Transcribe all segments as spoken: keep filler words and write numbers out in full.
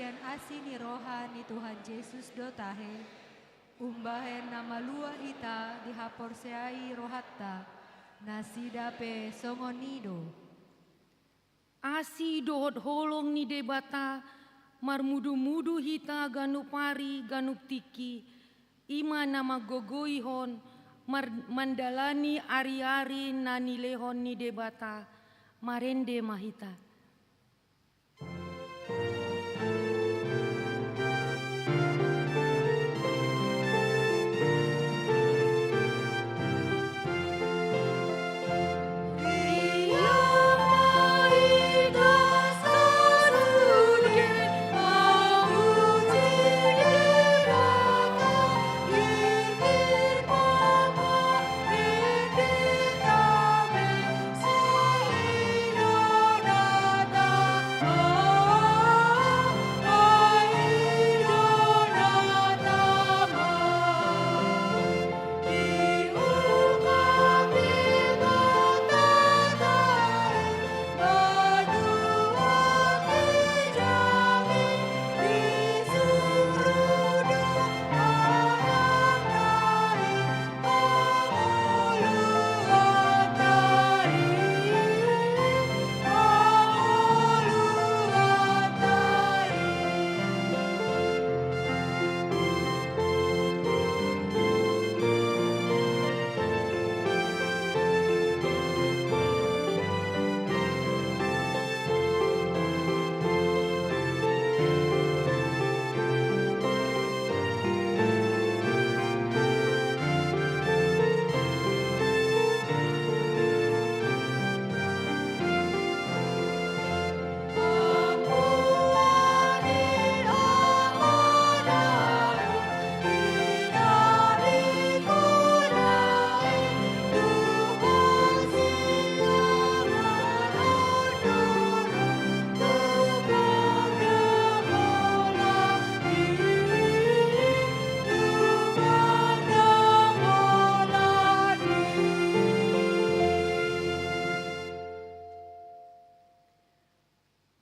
Asi ni roha ni Tuhan Jesus do tahe, umbahen na malua hita dihaporseai rohanta, nasida pe songon i do. Asi dohot holong ni Debata marmudumudu hita ganup ari ganup tingki, i ma na manggogoihon mar-, mandalani ari-ari na nilehon ni Debata. Marende ma hita.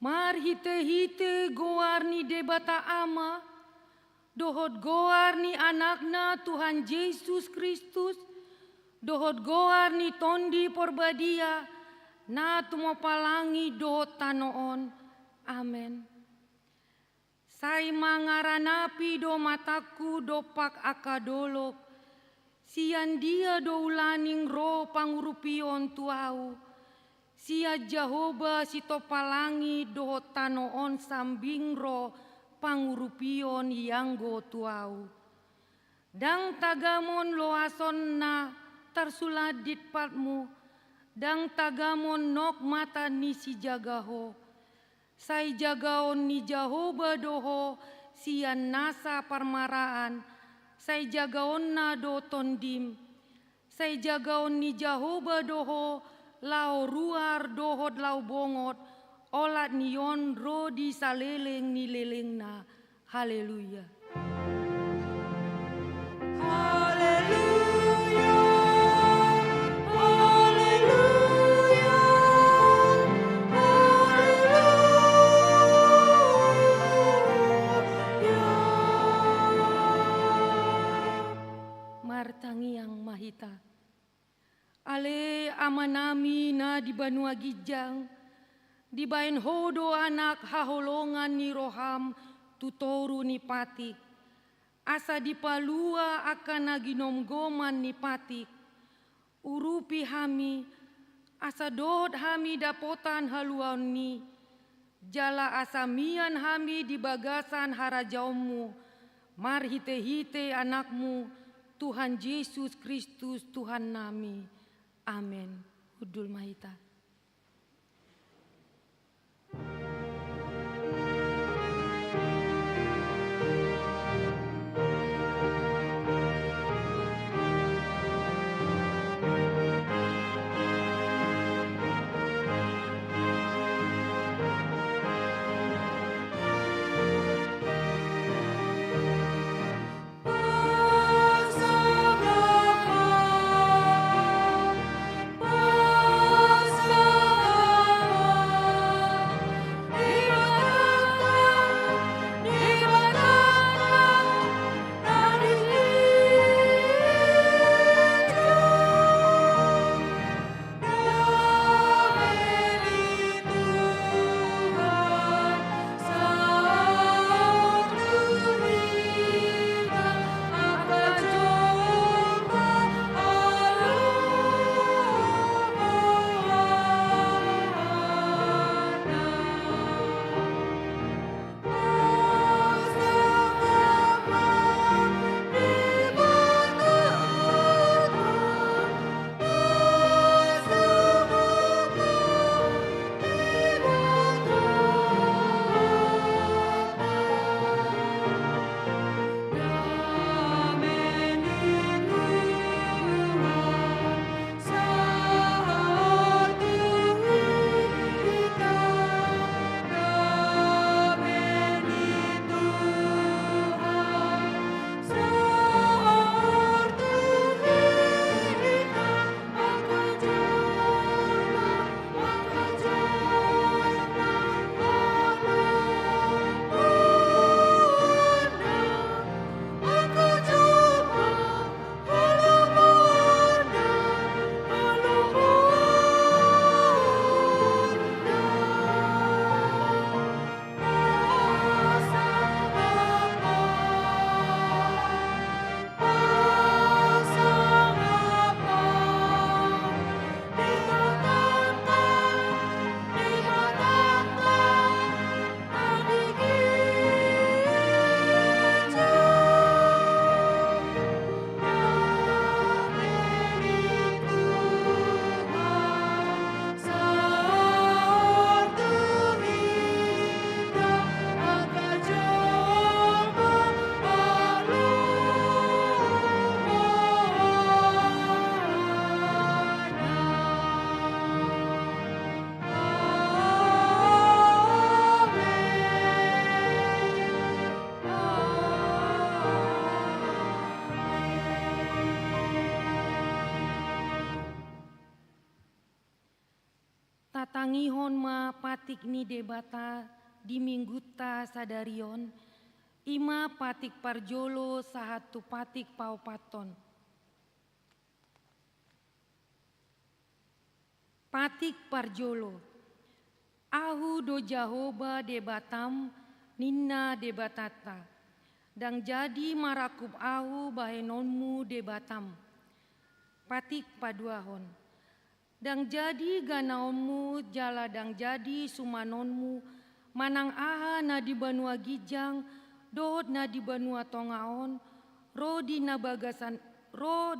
Marhitehite goar ni Debata Ama, dohot goar ni Anakna Tuhan Jesus Kristus, dohot goar ni Tondi Porbadia, na tumompa langit dohot tano on. Amen. Sai mangaranapi do matangku dompak angka dolok, sian dia do ulaning ro pangurupion tu ahu, sian Jahowa sitompa langit dohot tano on sambing ro pangurupion ianggo tu ahu. Ndang tagamon loason na tarsulat di patmu, ndang tagamon nok mata ni sijaga ho. Sai jagaon ni Jahowa do ho sian nasa parmaraan, sai jagaonna do tondim. Sai jagaon ni Jahowa do ho laho ruar dohot laho bongot, olat ni on ro di saleleng ni lelengna. Haleluya. Haleluya, haleluya, haleluya. Martangiang ma hita. Ale Amanami na di banua ginjang, dibahen Ho do anak haholongan ni roham tu toru ni patik, asa dipalua angka na ginomgoman ni patik. Urupi hami, asa dohot hami dapotan haluaon i, jala asa mian hami di bagasan harajaonmu, marhitehite Anakmu, Tuhan Jesus Kristus, Tuhannami. Amen. Hundul ma hita. Tangihon ma patik ni Debata di minggunta sadari on, i ma patik parjolo sahat tu patik paopathon. Patik parjolo. Ahu do Jahowa Debatam, ninna Debatanta. Ndang jadi marangkup ahu bahenonmu Debatam. Patik paduahon. Ndang jadi ganaonmu jala ndang jadi sumanonmu manang aha na di banua ginjang dohot na di banua tonga on, ro di na bagasan, ro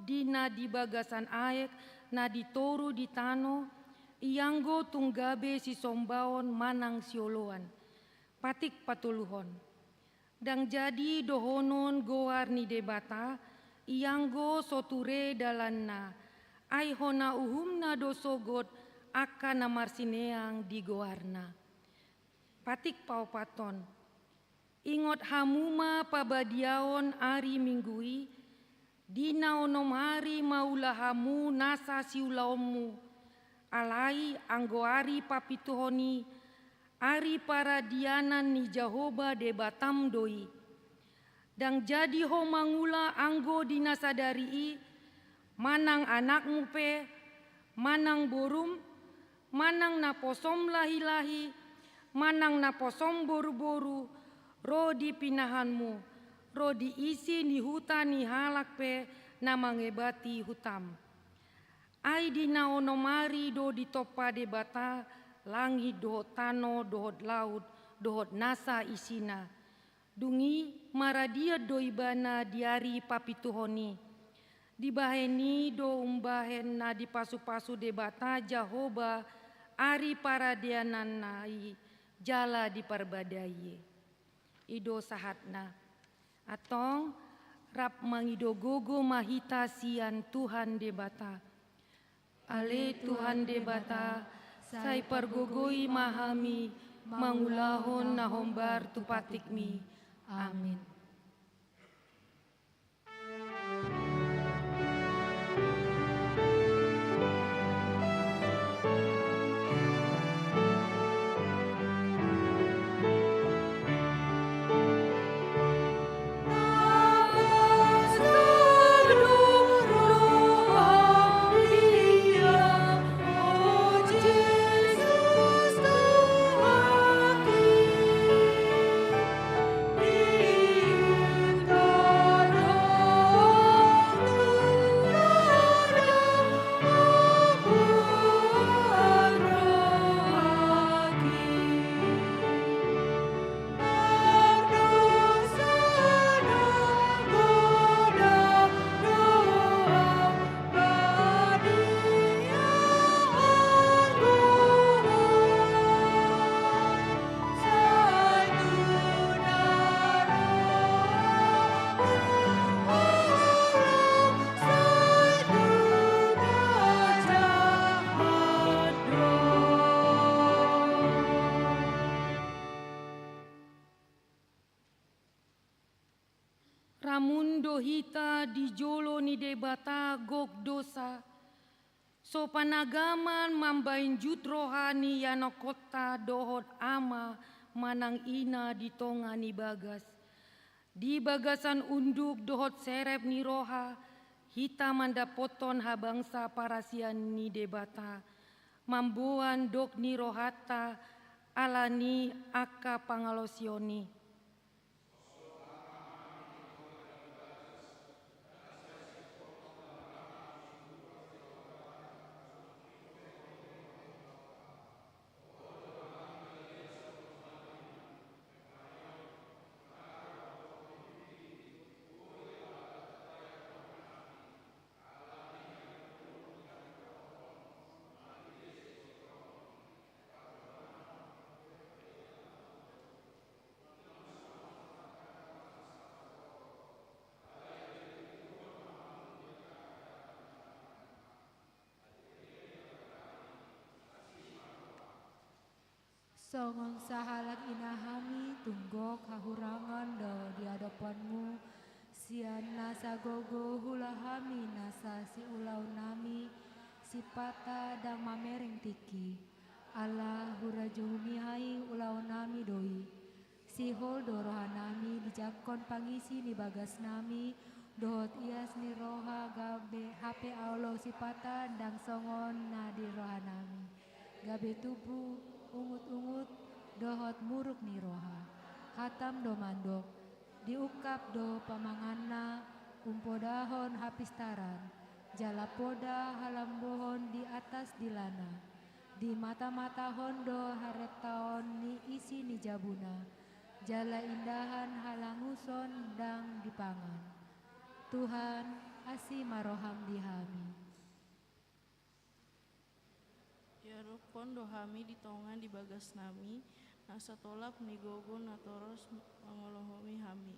di na di bagasan aek na di toru di tano, ianggo tung gabe sisombaon manang sioloan. Patik patoluhon. Ndang jadi dohonon goar ni Debata, ianggo so ture dalanna, ai hona uhumna do sogot angka na marsineang di goarna. Patik paopathon. Ingot hamu ma pabadiaon ari Minggu i, di na onom ari maula hamu nasa siulaonmu, alai anggo ari papituhon i, ari paradianan ni Jahowa Debatam do i. Ndang jadi ho mangula anggo di na sadari i, manang anakmu pe, manang borum, manang naposom lahi-lahi, manang naposom boru-boru, ro di pinahanmu, ro di isi ni huta ni halak pe na mangebati hutam. Ai di na onom ari do ditompa Debata langit dohot tano dohot laut dohot nasa isina. Dung i maradian do ibana di ari papituhon i. Dibahen i do umbahen na dipasu-pasu Debata Jahowa ari paradiananna i jala diparbadai i. I do sahatna. Antong, rap mangido gogo ma hita sian Tuhan Debata. Ale Tuhan Debata, sai pargogoi ma hami mangulahon na hombar tu patikmi. Amin. Ramun do hita di jolo ni Debata gok dosa, so panagaman mambaen jut roha ni ianakkonta dohot ama manang ina di tonga ni bagas. Di bagasan unduk dohot serep ni roha, hita mandapothon habangsa parasian ni Debata, mamboan dok ni rohanta ala ni angka pangalaosion i. Songon sahalak ina hami tung gok hahurangan do di adopanmu, sian nasa gogo huula hami nasa siulaon nami, sipata ndang mamereng tingki. Ala hurajumi hami ulaonnami do i. Sihol do rohanami dijangkon pangisi ni bagasnami, dohot ias ni roha gabe hape aulok sipata ndang songon na di rohanami. Gabe tubu ungut-ungut dohot muruk ni roha. Hatam do mandok, diungkap do pamanganna umpodahon hapistaran, jala poda halambohon di atas dilana, dimata-matahon do harentaon ni isi ni jabuna, jala indahan halanguson ndang dipangan. Tuhan, asi ma roham di hami. Iadophon do hami di tonga ni bagasnami, nasa tolap ni gogo na torus mangolohomi hami.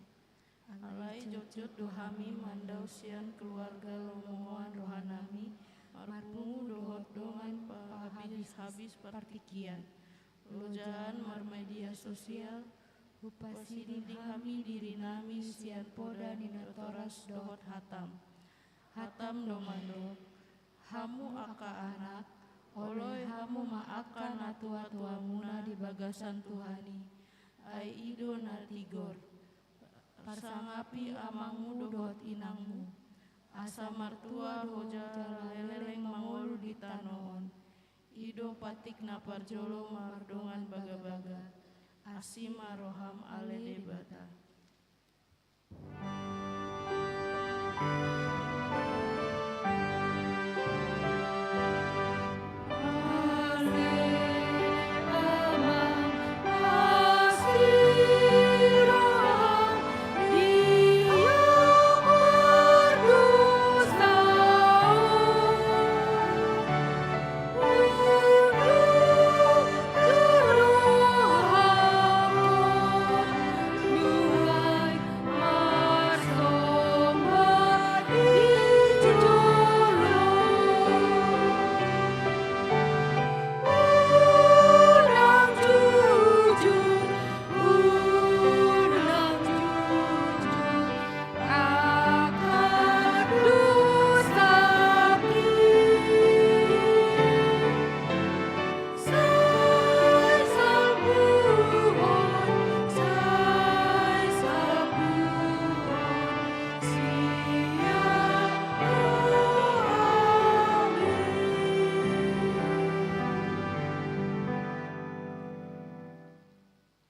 Alai jotjot do hami mandao sian keluarga lomoan rohanami, marpungu dohot dongan pahabis-habis partingkian. Loja marmedia sosial, hupasiding hami dirinami sian poda ni natoras dohot hatam. Hatam do mandok, hamu angka anak, oloi hamu ma angka natua-tuamuna di bagasan Tuhan i, ai i do na tigor. Parsangapi amangmu dohot inangmu, asa martua ho jala leleng mangolu di tano on. I do patik na parjolo mardongan bagabaga. Asi ma roham ale Debata.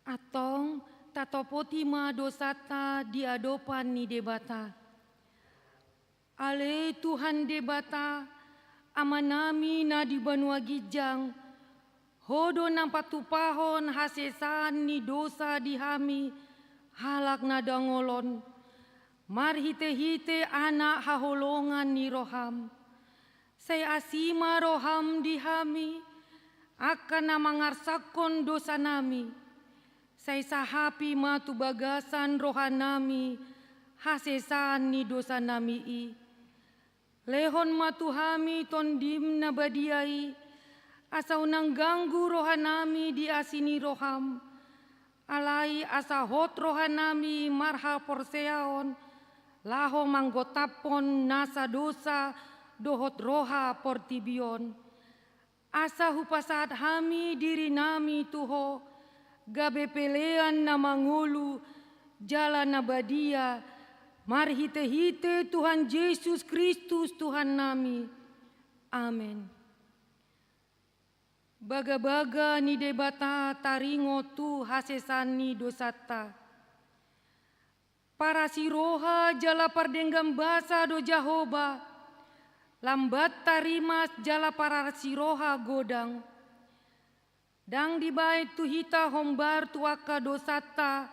Antong, tatopoti ma dosanta di adopan ni Debata. Ale Tuhan Debata, Amanami na di banua ginjang, Ho do na patupahon hasesaan ni dosa di hami halak na dangol on, marhite-hite Anak haholongan ni roham. Sai asi ma roham di hami, angka na mangarsakkon dosanami. Sai sahapi ma tu bagasan rohanami hasesaan ni dosanami i. Lehon ma tu hami Tondim na badia i, asa unang ganggu rohanami di asi ni roham. Alai asa hot rohanami marhaporseaon, laho manggotaphon nasa dosa dohot roha portibi on. Asa hupasahat hami dirinami tu Ho, gabe pelean na mangolu jala na badia, marhite-hite Tuhan Jesus Kristus Tuhannami. Amen. Bagabaga ni Debata taringot tu hasesaan ni dosanta. Parasi roha jala pardenggan basa do Jahowa, lambat tarimas jala parasi roha godang. Ndang dibaen tu hita hombar tu angka dosanta,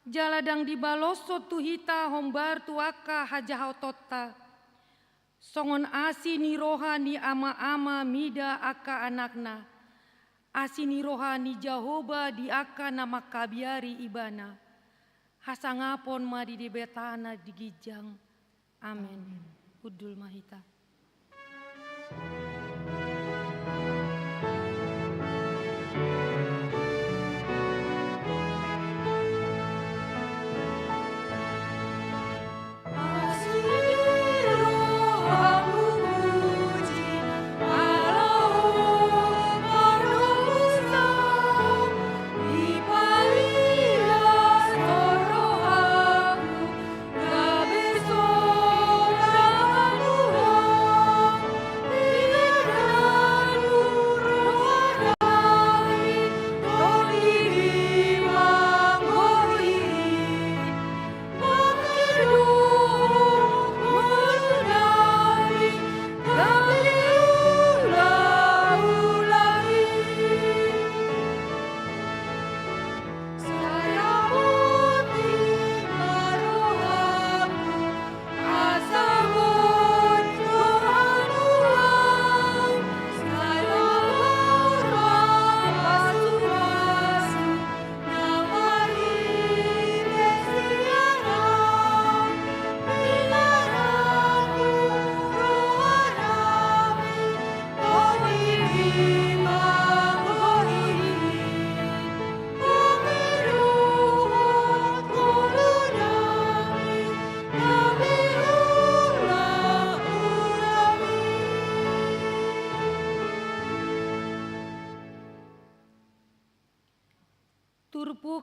jala ndang dibaloshon tu hita hombar tu angka hajahatonta. Songon asi ni roha ni ama-ama mida angka anakna, asi ni roha ni Jahowa di angka na mangkabiari Ibana. Hasangapon ma di Debata na di ginjang. Amen. Amen. Hundul ma hita.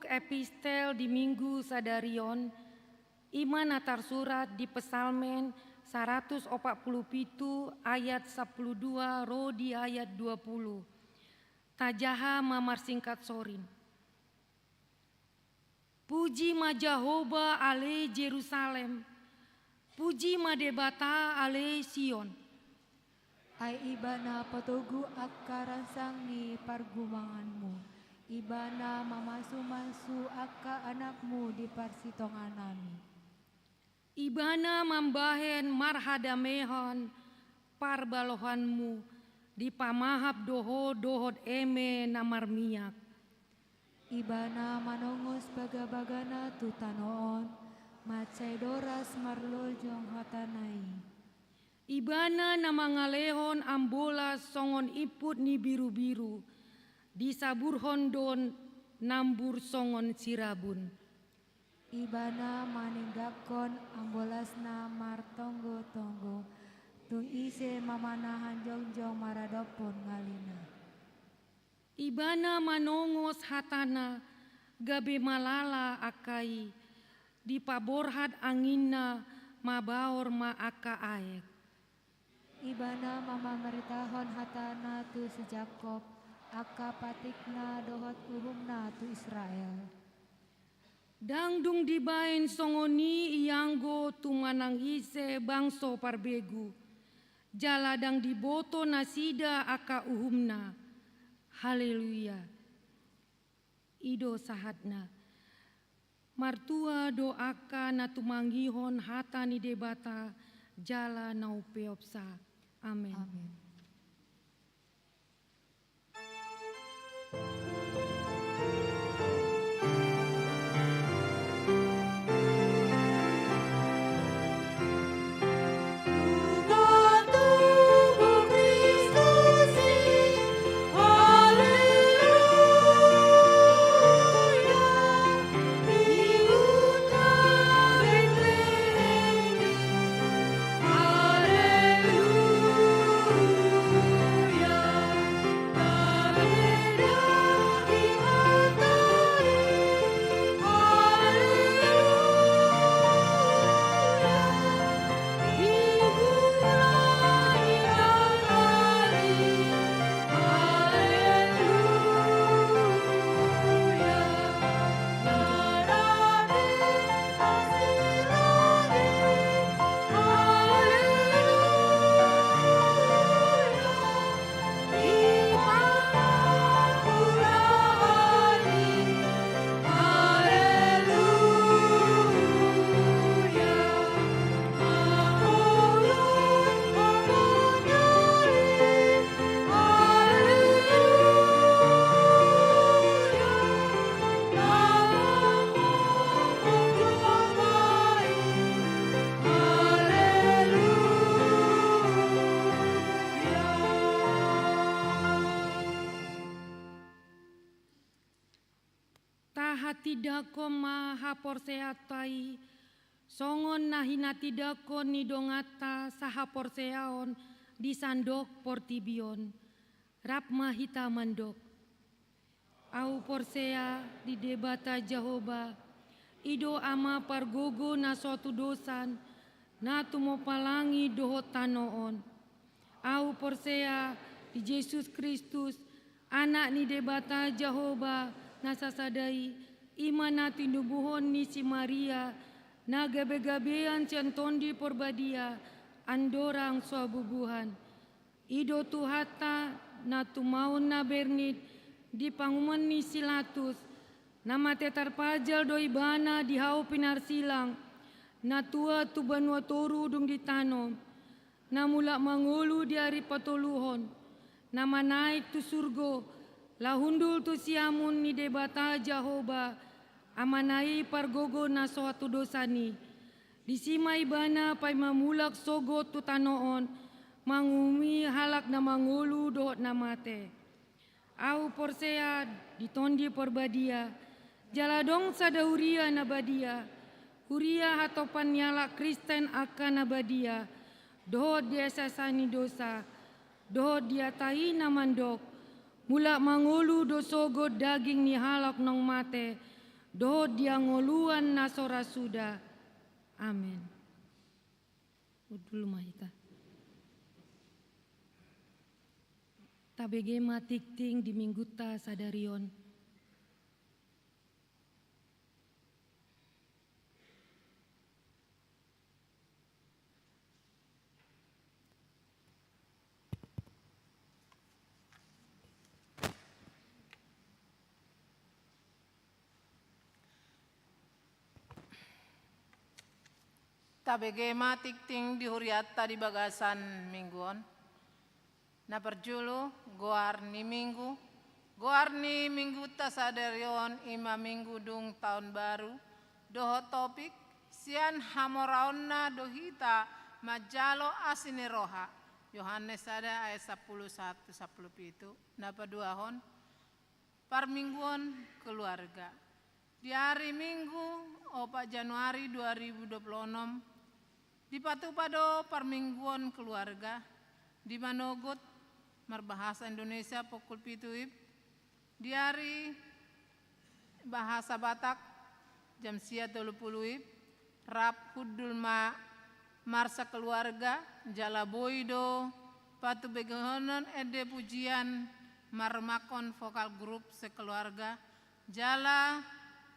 Epistel di Minggu sadari on, i ma na tarsurat di Psalmen saratus opat pulu pitu ayat sampulu dua ro di ayat dua pulu. Tajaha ma marsingkat sorin. Puji ma Jahowa ale Jerusalem, puji ma Debata ale Sion. Ai Ibana patogu angka ransang ni pargumanganmu, Ibana mamasumasu angka anakmu di parsitonganami. Ibana mambahen marhadameon parbalohanmu, dipamahap do ho dohot eme na marmiak. Ibana manongos bagabagana tu tano on, mansai doras marlojong hatana i. Ibana na mangalehon ambolas songon imput ni birubiru, disaburhon do nambur songon sirabun. Ibana maninggangkon ambolasna martonggotonggo, tung ise mamanahan jongjong maradophon ngalina. Ibana manongos hatana, gabe malala angka i, dipaborhat anginna, mabaor ma angka aek. Ibana mamaritahon hatana tu si Jakob, angka patikna dohot uhumna tu Israel. Ndang dung dibaen songon i ianggo tu manang ise bangso parbegu, jala ndang diboto nasida angka uhumna. Haleluya. I do sahatna. Martua do angka na tumangihon hata ni Debata jala na umpeopsa. Amen. Amen. Tahatindangkon ma haporseaonta i, songon na hinatindangkon ni donganta sahaporseaon di sandok portibi on. Rap ma hita mandok. Ahu porsea di Debata Jahowa, i do Ama pargogo na so hatudosan, na tumompa langit dohot tano on. Ahu porsea di Jesus Kristus, Anak ni Debata Jahowa na sasada i, i ma na tinubuhon ni si Maria, na gabegabean sian Tondi Porbadia, andorang so habubuhan. I do Tuhanta, na tumaon na bernit di panguhuman ni si Latus, na mate tarpajal do Ibana di hau pinarsilang, na tuat tu banua toru dung ditanom, na mulak mangolu di ari patoluhon, na manaek tu surgo, laho hundul tu siamun ni Debata Jahowa, Amana i pargogo na so hatudosan i. Disi ma Ibana paima mulak sogot tu tano on, manguhumi halak na mangolu dohot na mate. Ahu porsea di Tondi Porbadia, jala adong sada huria na badia, huria hatopan ni halak Kristen angka na badia, dohot di hasesaan ni dosa, dohot di hata i na mandok, mulak mangolu do sogot daging ni halak naung mate, dohot di hangoluan na so ra suda. Amen. Hundul ma hita. Tabege ma tingting di minggunta sadari on. Tabege ma tingting di hurianta di bagasan minggu on. Na parjolo, goar ni minggu. Goar ni minggunta sadari on i ma minggu dung taon baru, dohot topik, sian hamoraonna do hita manjalo asi ni roha. Yohanes sada ayat sampulu sahat tu sampulu pitu. Na paduahon, parmingguon keluarga. Di ari Minggu, opat Januari dua ribu dua puluh enam, dipatupa do parmingguon keluarga, di manogot marbahasa Indonesia pukul pitu wib, di ari bahasa Batak jam sia tolu pulu wib, rap hundul ma marsakeluarga, jala boi do patubegehonon ende pujian marrumakkon vokal grup sekeluarga, jala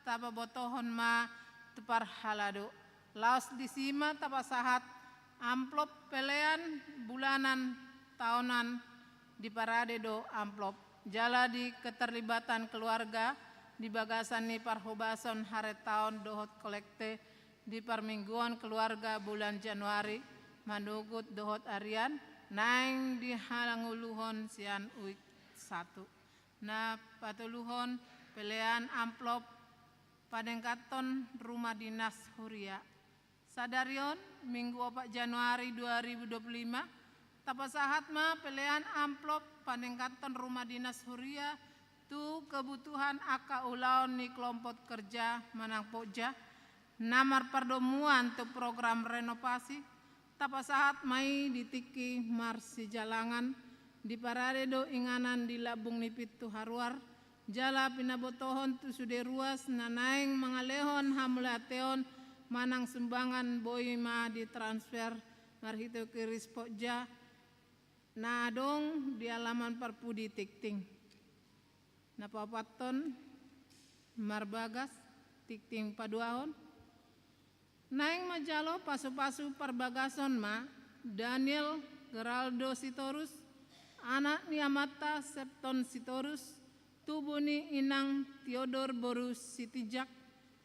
tapabotohon ma tu parhalado. Laos disi ma tapasahat amplop pelean bulanan taonan, diparade do amplop. Jala di keterlibatan keluarga di bagasan ni parhobason haretaon dohot kolekte di parmingguon keluarga bulan Januari, manogot dohot arian, naeng dihangoluhon sian wik satu. Na patoluhon, pelean amplop panengkathon rumah dinas huria. Sadari on, Minggu opat Januari dua ribu dua puluh lima, tapasahat ma pelean amplop panengkathon rumah dinas huria tu kebutuhan angka ulaon ni kelompok kerja manang pokja, na marpardomuan tu program renovasi, tapasahat ma i di tingki marsijalangan, diparade do inganan di lambung ni pintu haruar, jala pinabotohon tu sude ruas na naeng mangalehon hamauliateon manang sumbangan boi ma ditransfer marhite kiris pokja na adong di alaman parpudi tingting. Na paopathon, marbagas tingting paduahon. Naeng manjalo pasupasu parbagason ma Daniel Geraldo Sitorus, anak ni amanta Septon Sitorus, tubu ni inang Theodor boru Sitinjak,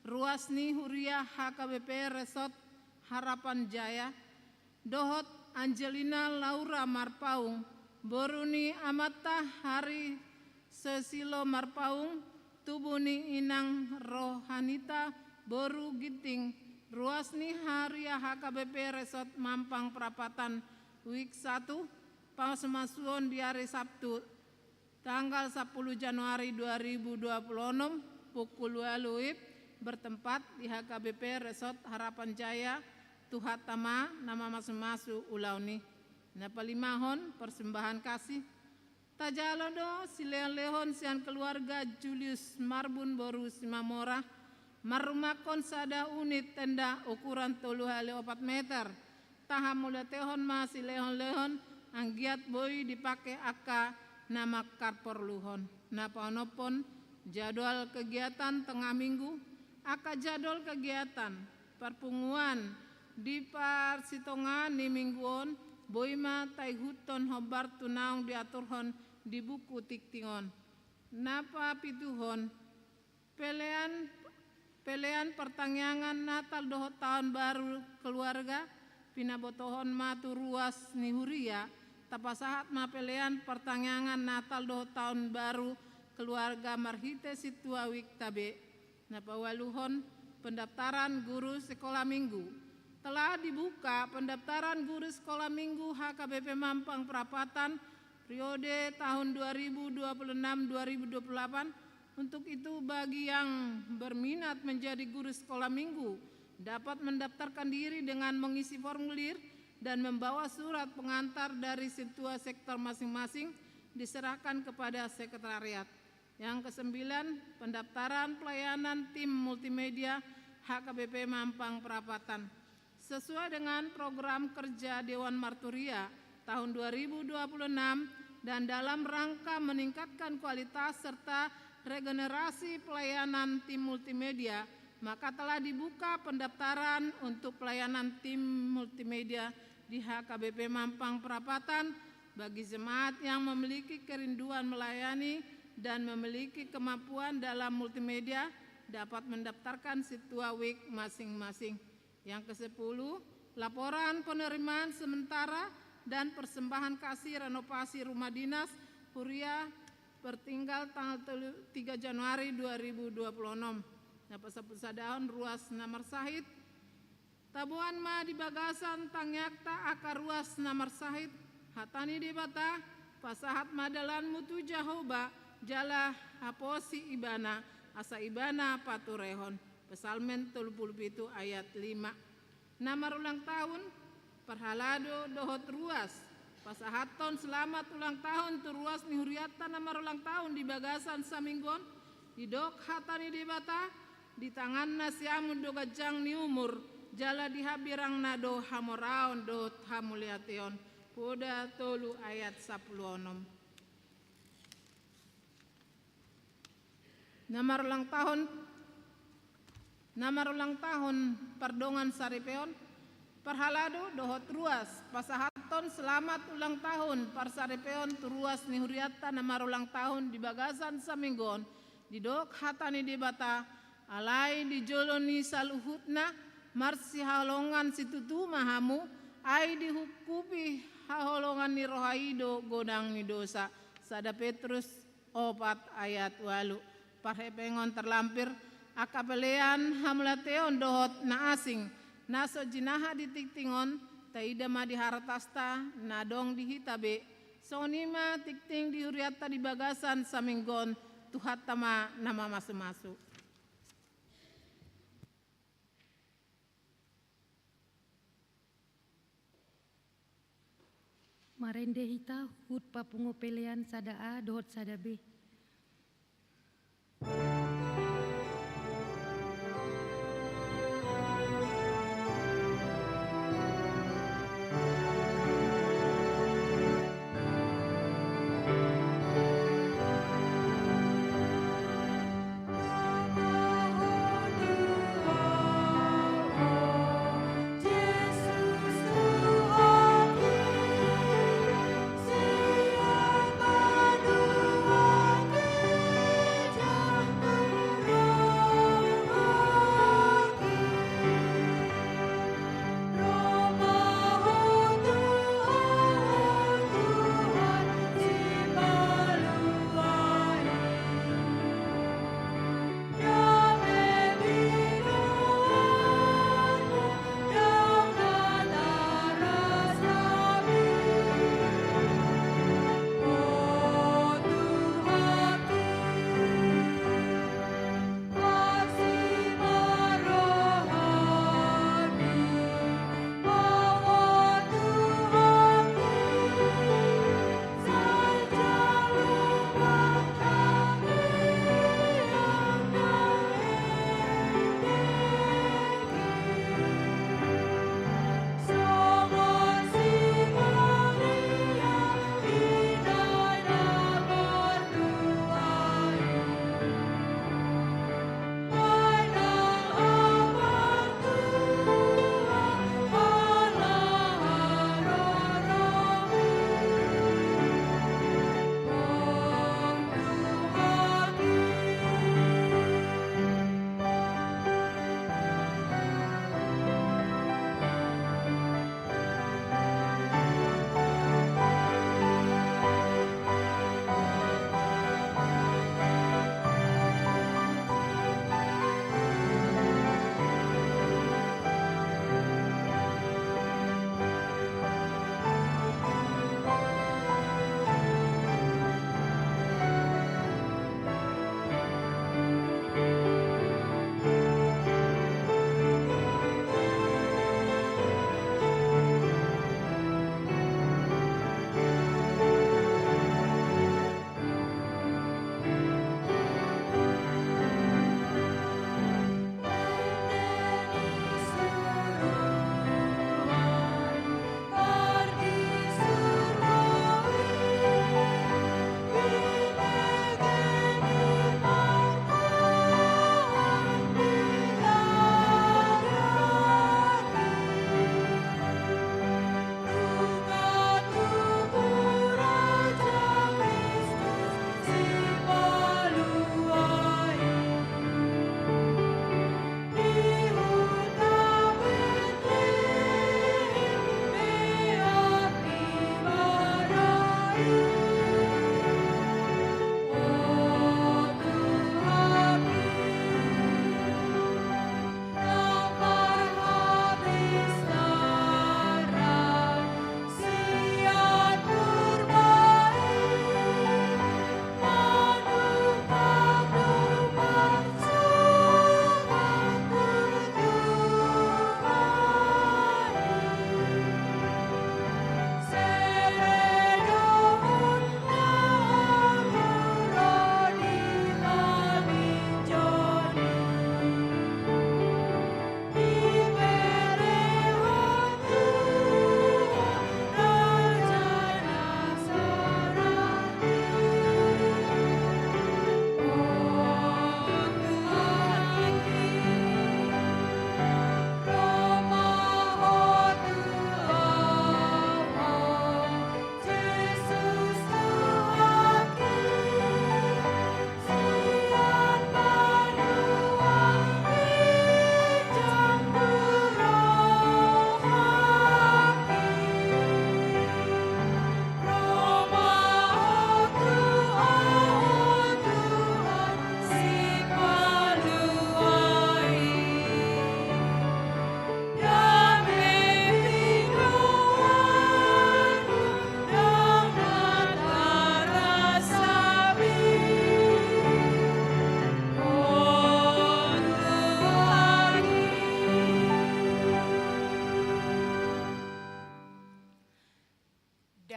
ruas ni huria H K B P Resort Harapan Jaya, dohot Angelina Laura Marpaung, boru ni amanta Hari Sesilo Marpaung, tubu ni inang Rohanita boru Ginting, ruas ni huria H K B P Resort Mampang Prapatan, wik satu, pamasumasuon di ari Sabtu, tanggal sampulu Januari dua ribu dua puluh enam, pukul ualu wib, bertempat di H K B P Resort Harapan Jaya, Tuhanta ma na mamasumasu ulaon i. Na palimahon, persembahan kasih. Tajalo do silehonlehon sian keluarga Julius Marbun boru Simamora, marrumakkon sada unit tenda ukuran tolu hali opat meter, tahamauliatehon ma silehonlehon, anggiat boi dipake angka na mangkaporluhon. Na paonomhon, jadwal kegiatan tengah minggu. Angka jadwal kegiatan parpunguan di parsitongaan ni minggu on boi ma taihuthon hombar tu naung diaturhon di buku tingting on. Na papituhon, pelean, pelean partangiangan Natal dohot taon baru keluarga, pinabotohon ma tu ruas ni huria, tapasahat ma pelean partangiangan Natal dohot taon baru keluarga marhite sintua wikta be. Na paualuhon, pendaftaran guru sekolah minggu. Telah dibuka pendaftaran guru sekolah minggu H K B P Mampang Prapatan periode tahun dua ribu dua puluh enam dua ribu dua puluh delapan. Untuk itu, bagi yang berminat menjadi guru sekolah minggu dapat mendaftarkan diri dengan mengisi formulir dan membawa surat pengantar dari sintua sektor masing-masing diserahkan kepada sekretariat. Yang kesembilan, pendaftaran pelayanan tim multimedia H K B P Mampang Perapatan. Sesuai dengan program kerja Dewan Marturia tahun dua ribu dua puluh enam dan dalam rangka meningkatkan kualitas serta regenerasi pelayanan tim multimedia, maka telah dibuka pendaftaran untuk pelayanan tim multimedia di H K B P Mampang Perapatan. Bagi jemaat yang memiliki kerinduan melayani dan memiliki kemampuan dalam multimedia, dapat mendaftarkan situa wik masing-masing. Yang kesepuluh, laporan penerimaan sementara dan persembahan kasih renovasi rumah dinas Huria pertinggal tanggal telu, tiga Januari dua ribu dua puluh enam. Na pasampursadahon ruas na marsahit. Taboan ma di bagasan tangiangta angka ruas na marsahit. Hata ni Debata, pasahat ma dalanmu tu Jahowa, jala haposi Ibana, asa Ibana paturehon. Psalmen tolu puluh pitu ayat lima. Na marulang tahun, parhalado dohot ruas, pasahathon selamat ulang tahun tu ruas ni hurianta na marulang tahun di bagasan saminggu on. Didok hata ni Debata, di tanganna siamun do ganjang ni umur, jala di hambirangna do hamoraon dohot hamauliateon. Poda tolu ayat sampulu onom. Na marulang tahun, na marulang tahun pardongan saripeon, parhalado dohot ruas, pasahathon selamat ulang tahun parsaripeon tu ruas ni hurianta na marulang tahun di bagasan saminggu on. Didok hata ni Debata, alai di jolo ni saluhutna marsihaholongan situtu ma hamu, ai dihungkupi haholongan ni roha i do godang ni dosa. Sada Petrus opat ayat ualu. Parhepengon terlampir, angka pelean hamauliateon dohot na asing, na so jinaha di tingting on, taida ma di haratasta na adong di hita be. Songon i ma tingting di hurianta di bagasan saminggu on, Tuhanta ma na mamasumasu. Marende hita hut papungu pelean sada A dohot sada B.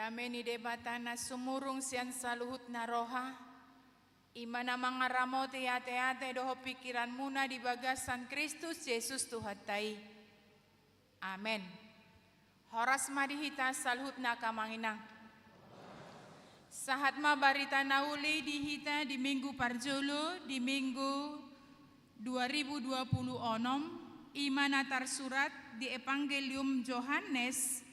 Dame ni Debata na sumurung sian saluhutna roha, i ma na mangaramoti ateate dohot pingkiranmuna di bagasan Kristus Jesus Tuhanta i. Amen. Horas ma di hita saluhutna angka amang inang. Sahat ma barita na uli di hita di minggu parjolo, di minggu dua ribu dua puluh onom, i ma na tarsurat di Evangelium Johannes,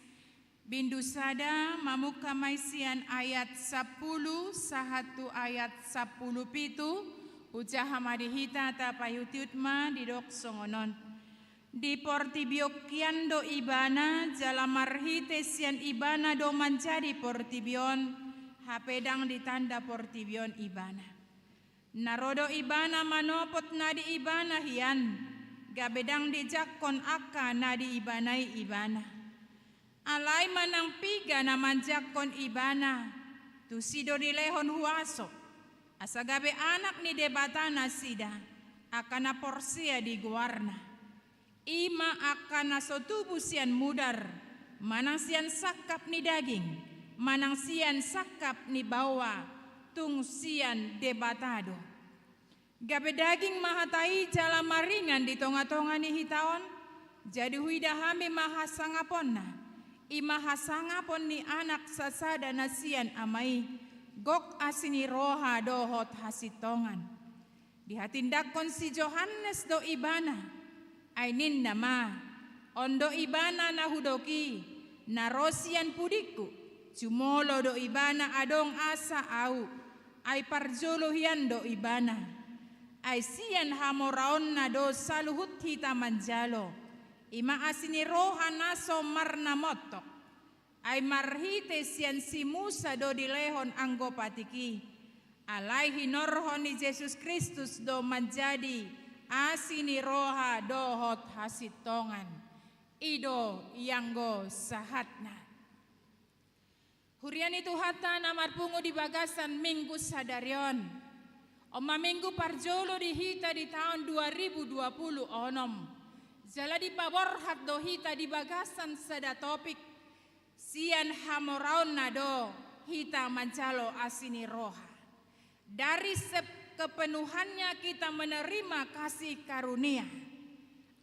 bindu sada, mamungka ma i sian ayat sampulu sahat tu ayat sampulu pitu. Hujaha ma di hita, tapaihutihut ma, didok songon on. Di portibi on hian do Ibana, jala marhite sian Ibana do manjadi portibi on, hape ndang ditanda portibi on Ibana. Na ro do Ibana manopot na di Ibana hian, gabe ndang dijangkon angka na di Ibana i Ibana. Alai manang piga na manjangkon Ibana, tusi do dilehon huaso, asa gabe anak ni Debata nasida, angka na porsea di goarna. I ma angka na so tubu sian mudar, manang sian sangkap ni daging, manang sian sangkap ni baoa, tung sian Debata do. Gabe daging ma hata i jala maringan di tongatonga ni hita on, jadi huida hami ma hasangaponna, i ma hasangapon ni Anak sasada na sian Ama i, gok asi ni roha dohot hasintongan. Dihatindangkon si Johannes do Ibana, ai ninna ma: On do Ibana na hudok i, na ro sian pudingku, jumolo do Ibana adong asa ahu, ai parjolo hian do Ibana. Ai sian hamoraonna do saluhut hita manjalo, i ma asi ni roha na so marnamontok. Ai marhite sian si Musa do dilehon anggo patik i, alai hinorhon ni Jesus Kristus do manjadi asi ni roha dohot hasintongan. I do ianggo sahatna. Huria ni Tuhanta na marpungu di bagasan minggu sadari on. On ma minggu parjolo di hita di taon dua ribu dua puluh onom. Jala dipaborhat do hita di bagasan sada topik, sian hamoraonna do hita manjalo asi ni roha. Dari se-, kepenuhannya kita menerima kasih karunia.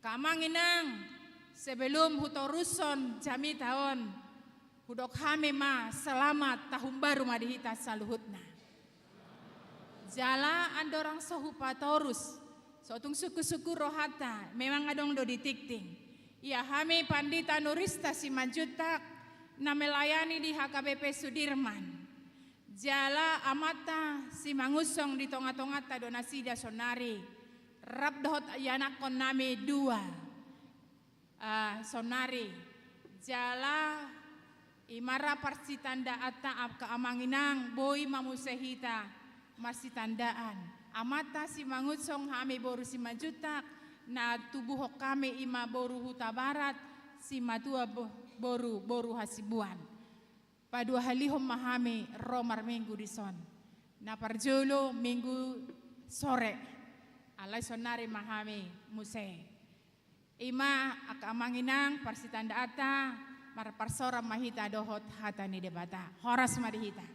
Angka amang inang, sebelum hutorushon jamita on, hudok hami ma selamat tahun baru ma di hita saluhutna. Jala andorang so hupatorus, so tung sungkunsungkun rohanta, memang adong do di tingting. Ia hami Pandita Nurista Simanjuntak, na melayani di H K B P Sudirman. Jala amanta Simangunsong di tongatonganta do nasida sonari, rap dohot ianakkonnami dua, ah, sonari. Jala i ma ra parsitandaanta, angka amang inang, boi ma muse hita marsitandaan. Amanta Simangunsong, hami boru Simanjuntak, na tubuhon hami i ma boru Hutabarat, simatua bo-, boru, boru Hasibuan. Paduahalihon ma hami ro marminggu dison. Na parjolo minggu sore. Alai sonari ma hami muse. I ma angka amang inang parsitandaanta, marparsoran ma hita dohot hata ni Debata. Horas ma di hita.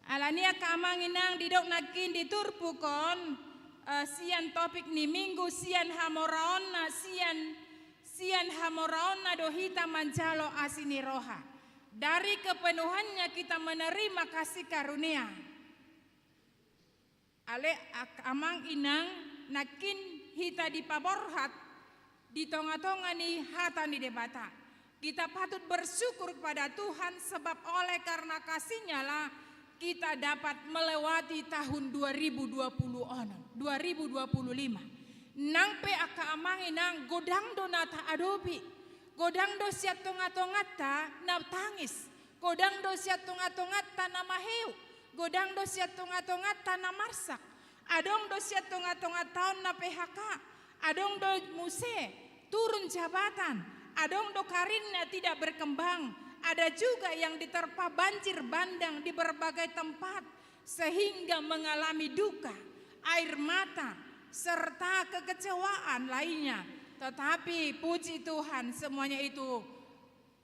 Alani i angka amang inang, didok nangkin di turpuk on, eh, sian topik ni minggu, sian hamoraonna, sian, sian hamoraonna do hita manjalo asi ni roha. Dari kepenuhannya kita menerima kasih karunia. Ale angka amang inang, nangkin hita dipaborhat di tongatonga ni hata ni Debata. Kita patut bersyukur kepada Tuhan sebab oleh karena kasih-Nya lah kita dapat melewati tahun dua ribu dua puluh onom, dua ribu dua puluh lima. Nang pe angka amang inang, godang do na taadopi, godang do sian tongatonganta na tangis, godang do sian tongatonganta na maheu, godang do sian tongatonganta na marsak, adong do sian tongatonganta on na P H K, adong do muse turun jabatan, adong do karirnya tidak berkembang, ada juga yang diterpa banjir bandang di berbagai tempat, sehingga mengalami duka, air mata, serta kekecewaan lainnya. Tetapi puji Tuhan, semuanya itu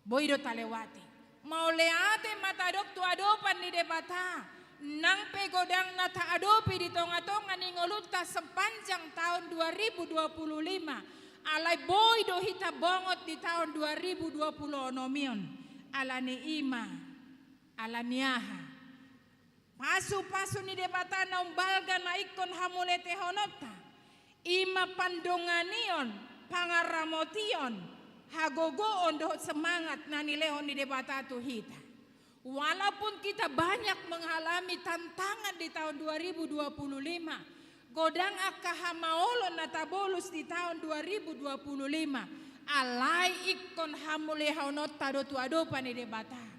boi do talewati. Mauliate ma tadok tu adopan ni Debata, nang pe godang na taadopi di tonga-tonga ni ngolunta sepanjang taon dua ribu dua puluh lima, alai boi do hita bongot di taon dua ribu dua puluh onom on. Alani i ma, alani aha? Pasu-pasu ni Debata na umbalga na ingkon hamuliatehononta, i ma pandonganion, pangaramotion, hagogoon dohot semangat na nilehon ni Debata tu hita. Walaupun kita banyak mengalami tantangan di tahun dua ribu dua puluh lima, godang angka hamaolon na tabolus di tahun dua ribu dua puluh lima, alai ingkon hamuliatehononta do tu adopan ni Debata.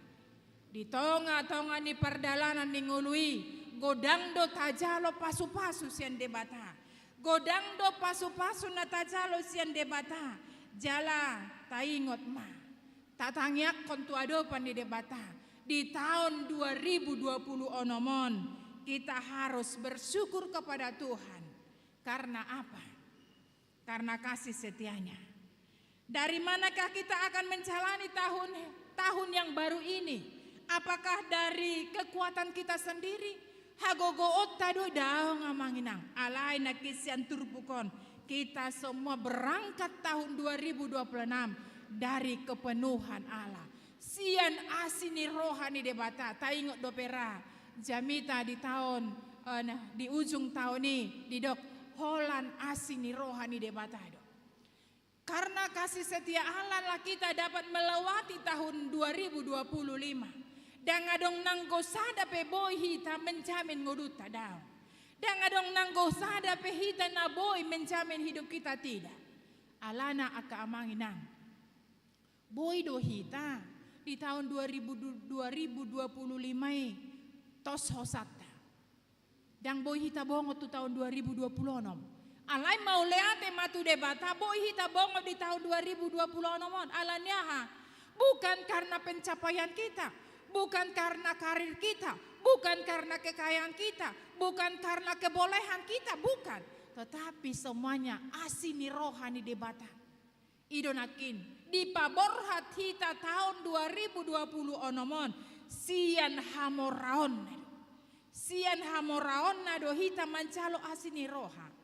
Di tonga-tonga ni pardalanan ni ngolu i, godang do tajalo pasu-pasu sian Debata. Godang do pasu-pasu na tajalo sian Debata. Jala taingot ma, tatangiangkon tu adopan ni Debata, di taon dua ribu dua puluh onom on, kita harus bersyukur kepada Tuhan. Karena apa? Karena kasih setia-Nya. Dari manakah kita akan menjalani tahun, tahun yang baru ini? Apakah dari kekuatan kita sendiri? Hagogoonta do? Daong, Amang Inang. Alai nangkin sian turpuk on, kita semua berangkat tahun dua ribu dua puluh enam dari kepenuhan Allah. Sian asi ni roha ni Debata, taingot dope ra jamita di taon, eh, nah, di ujung taon i, didok holan asi ni roha ni Debata do. Karena kasih setia Allah lah kita dapat melewati tahun dua ribu dua puluh lima. Ndang adong nanggo sada pe boi hita menjamin ngolunta, daong. Ndang adong nanggo sada pe hita na boi menjamin hidup kita, tidak. Alana angka Amang Inang, boi do hita di taon dua ribu, dua ribu dua puluh lima i tos hosanta. Ndang boi hita bongot tu taon dua ribu dua puluh onom. Alai mauliate ma tu Debata, boi hita bongot di taon dua ribu dua puluh onom on. Alani aha? Bukan karena pencapaian kita, bukan karena karir kita, bukan karena kekayaan kita, bukan karena kebolehan kita, bukan. Tetapi semuanya asi ni roha ni Debata. I do nangkin dipaborhat hita taon dua ribu dua puluh onom on sian hamoraonna do. Sian hamoraonna do hita manjalo asi ni roha.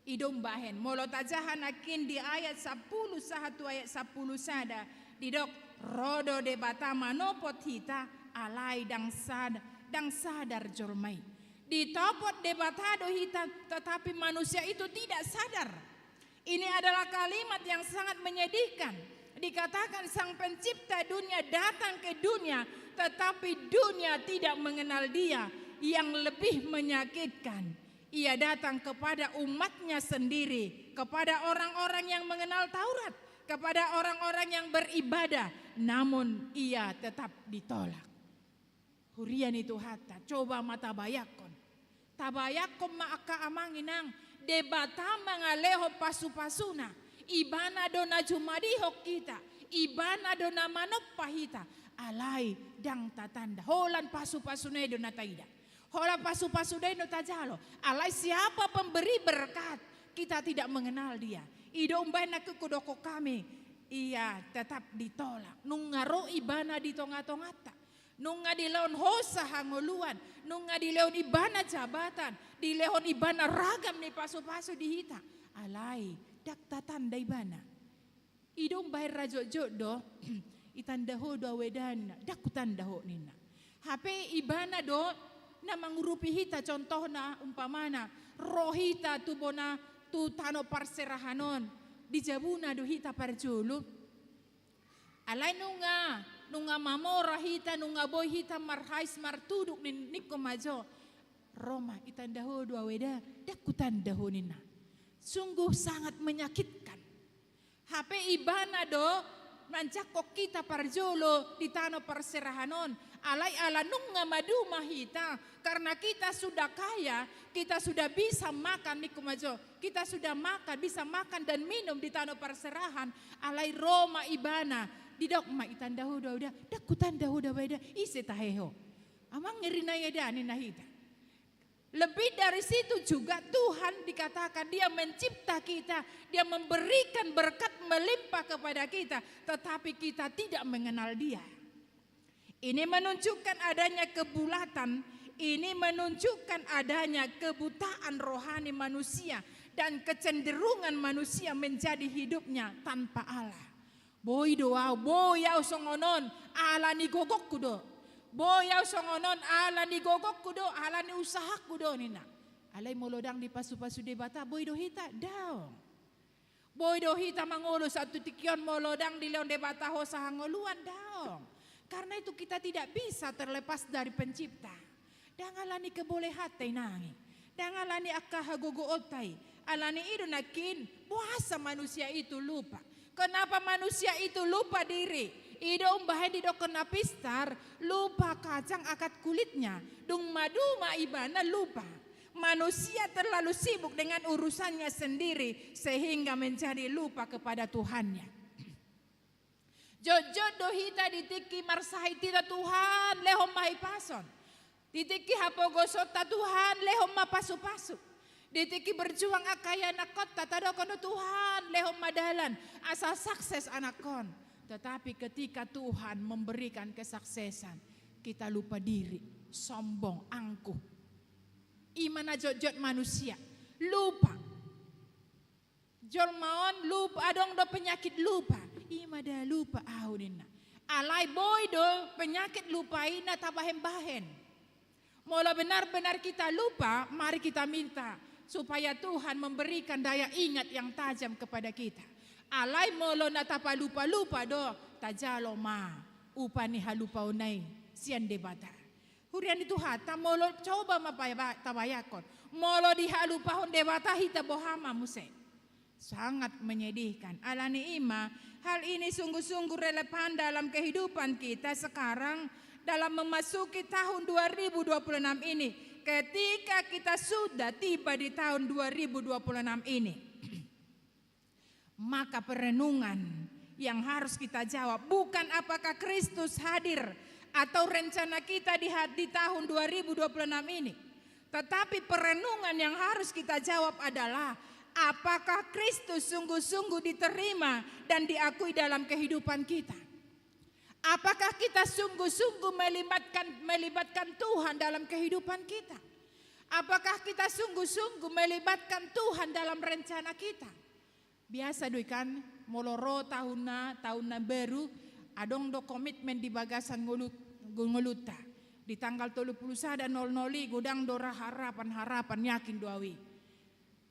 I do umbahen, molo tajaha nangkin di ayat sampulu sahat tu ayat sampulu sada, didok, ro do Debata manopot hita, alai ndang sad-, ndang sadar jolma i. Ditopot Debata do hita, tetapi manusia itu tidak sadar. Ini adalah kalimat yang sangat menyedihkan. Dikatakan Sang Pencipta dunia datang ke dunia, tetapi dunia tidak mengenal Dia. Yang lebih menyakitkan, Ia datang kepada umat-Nya sendiri, kepada orang-orang yang mengenal Taurat, kepada orang-orang yang beribadah, namun Ia tetap ditolak. Huria ni Tuhanta, coba ma tabayangkon. Tabayangkon ma angka Amang Inang, Debata mangalehon pasu-pasuna. Ibana do na jumadihon hita, Ibana do na manompa hita. Alai ndang tatanda, holan pasu-pasuna i do na taida. Holan pasu-pasuna i do tajalo. Alai siapa pemberi berkat? Kita tidak mengenal Dia. I do umbahen nangkin hudokhon hami, Ia tetap ditolak. Nunga ro Ibana di tonga-tonganta. Nunga dilehon hosa hangoluan, nunga dilehon Ibana jabatan, dilehon Ibana ragam ni pasu-pasu di hita. Alai ndang tatanda Ibana. I do umbahen ra jotjot do, itanda Ho do au eda ninna, ndang hutanda Ho ninna. Hape Ibana do na mangurupi hita, contohna, umpamana, ro hita tu bona, tu tano parserahan on, di jabuna do hita parjolo. Alai nunga, nunga mamora hita, nunga boi hita marhais martuduk nin-, ningkon ma jo. Ro ma, itanda Ho do au eda, ndang hutanda Ho ninna. Sungguh sangat menyakitkan. Hape Ibana do manjangkon hita parjolo di tano parserahan on. Alai ala nunga maduma hita, karena kita sudah kaya, kita sudah bisa makan, ningkon ma jo. Kita sudah makan, bisa makan dan minum di tano parserahan, alai ro ma Ibana, didok ma, itanda Ho do au eda, ndang hutanda Ho do au eda, ise tahe Ho? Amang, ngeri na eda ninna hita. Lebih dari situ juga, Tuhan dikatakan Dia mencipta kita, Dia memberikan berkat melimpah kepada kita, tetapi kita tidak mengenal Dia. Ini menunjukkan adanya kebulatan, ini menunjukkan adanya kebutaan rohani manusia dan kecenderungan manusia menjadi hidupnya tanpa Allah. Boi do au, boi au songon on, ala ni gogokku do. Boi au songon on, ala ni gogokku do, ala ni usahaku do, ninna. Alai molo ndang dipasupasu Debata, boi do hita? Daong. Boi do hita mangolu sahat tu tingki on molo ndang dilehon Debata hosa hangoluan? Daong. Karena itu kita tidak bisa terlepas dari Pencipta. Ndang ala ni kebolehanta inang i. Ndang ala ni angka hagogoonta i. Ala ni i do nangkin boasa manusia itu lupa. Kenapa manusia itu lupa diri? I do umbahen didok na pistar, lupa kacang angkat kulitnya. Dung maduma ibana lupa. Manusia terlalu sibuk dengan urusannya sendiri sehingga menjadi lupa kepada Tuhannya. Jotjot do hita di tingki marsahit hita, Tuhan, lehon ma hipason. Di tingki hapogosonta, Tuhan, lehon ma pasupasu. Di tingki berjuang angka ianakhonta, tadokhon do, Tuhan, lehon ma dalan asa sukses anakhon. Tetapi ketika Tuhan memberikan kesuksesan, kita lupa diri, sombong, angkuh. I ma na jotjot manusia. Lupa. Jolma on lupa, adong do penyakit lupa. I ma da lupa au, ninna. Alai boi do penyakit lupa i na tabahen-bahen. Molo benar-benar kita lupa, mari kita minta supaya Tuhan memberikan daya ingat yang tajam kepada kita. Alai molo na tapalupa-lupa do, tajalo ma upa ni halupaon i sian Debata. Huria ni Tuhanta, molo coba ma paya-, tabayangkon, molo dihalupahon Debata hita, boha ma muse? Sangat menyedihkan. Ala ni i ma, hal ini sungguh-sungguh relevan dalam kehidupan kita sekarang dalam memasuki tahun dua ribu dua puluh enam ini. Ketika kita sudah tiba di tahun dua ribu dua puluh enam ini. Maka perenungan yang harus kita jawab bukan apakah Kristus hadir atau rencana kita di ha-, di tahun dua ribu dua puluh enam ini. Tetapi perenungan yang harus kita jawab adalah, apakah Kristus sungguh-sungguh diterima dan diakui dalam kehidupan kita? Apakah kita sungguh-sungguh melibatkan, melibatkan Tuhan dalam kehidupan kita? Apakah kita sungguh-sungguh melibatkan Tuhan dalam rencana kita? Biasa do i kan, molo ro tahun na, tahun na baru, adong do komitmen di bagasan ngolu-, ngolunta. Di tanggal tolu puluh sada nol nol i godang do ra harapan-harapan, yakin do au i.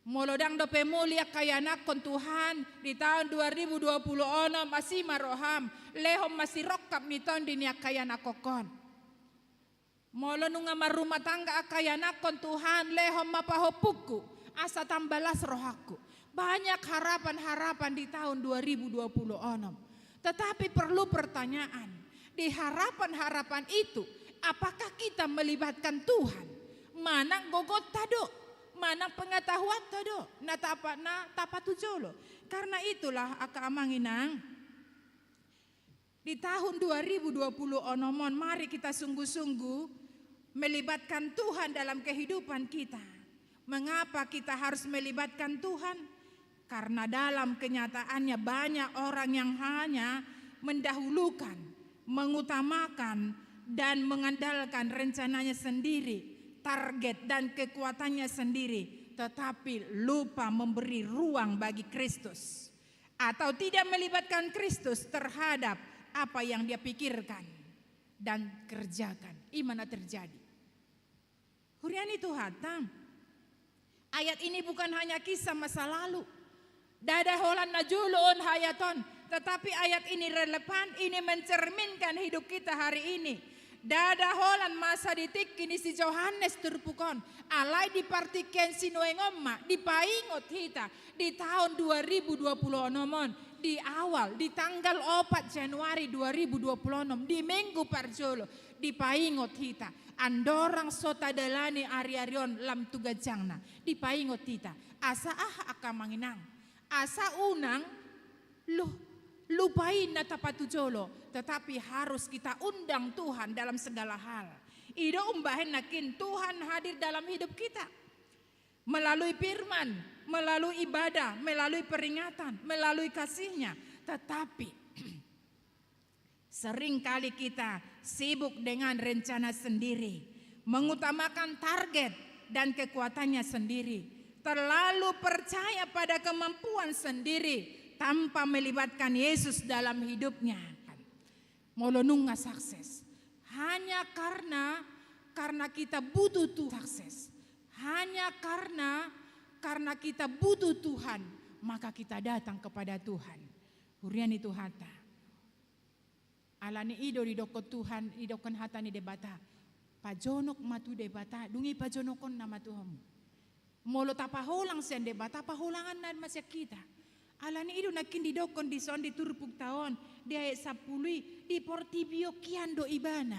Molo ndang dope muli angka ianakhon, Tuhan, di taon dua ribu dua puluh onom, asi ma roham, lehon ma sirongkap ni tondi ni angka ianakhon. Molo nunga marrumah tangga angka ianakhon, Tuhan, lehon ma pahompungku, asa tamba las rohangku. Banyak harapan-harapan di taon dua ribu dua puluh onom. Tetapi perlu pertanyaan, di harapan-harapan itu, apakah kita melibatkan Tuhan? Manang gogonta do, manang pengetahuanta do na tapa-, na tapatujolo. Karena itulah, angka amang inang, di tahun dua ribu dua puluh onom on, mari kita sungguh-sungguh melibatkan Tuhan dalam kehidupan kita. Mengapa kita harus melibatkan Tuhan? Karena dalam kenyataannya banyak orang yang hanya mendahulukan, mengutamakan, dan mengandalkan rencananya sendiri, target dan kekuatannya sendiri, tetapi lupa memberi ruang bagi Kristus, atau tidak melibatkan Kristus terhadap apa yang dia pikirkan dan kerjakan. I ma na terjadi. Huria ni Tuhanta, ayat ini bukan hanya kisah masa lalu. Ndada holan na jolo on ayat on, tetapi ayat ini relevan, ini mencerminkan hidup kita hari ini. Ndada holan masa di tingki ni si Johannes Turpuk on, alai di partingkian sinuaeng on ma dipaingot hita di taon dua ribu dua puluh onom on, di awal, di tanggal opat Januari dua ribu dua puluh onom, di minggu parjolo, dipaingot hita. Andorang so tadalani ari-ari on lam tu ganjangna, dipaingot hita. Asa aha, angka amang inang? Asa unang lu-, lupa i na tapatujolo, tetapi harus kita undang Tuhan dalam segala hal. I do umbahen nangkin Tuhan hadir dalam hidup kita. Melalui firman, melalui ibadah, melalui peringatan, melalui kasih-Nya. Tetapi, Seringkali kita sibuk dengan rencana sendiri, mengutamakan target dan kekuatannya sendiri, terlalu percaya pada kemampuan sendiri tanpa melibatkan Yesus dalam hidupnya. Molo nunga sukses, hanya karena, karena kita butuh Tuhan, sukses, hanya karena, karena kita butuh Tuhan, maka kita datang kepada Tuhan. Huria ni Tuhanta. Alani i do didokkon Tuhan, didokkon hata ni Debata. Pajonok ma tu Debata, dung i pajonokkonna ma tu hamu. Molo tapaholang sian Debata, paholanganna ma sian hita. Alani i do nangkin didokkon dison di turpukta on, di ayat sampulu i, di portibi on hian do ibana.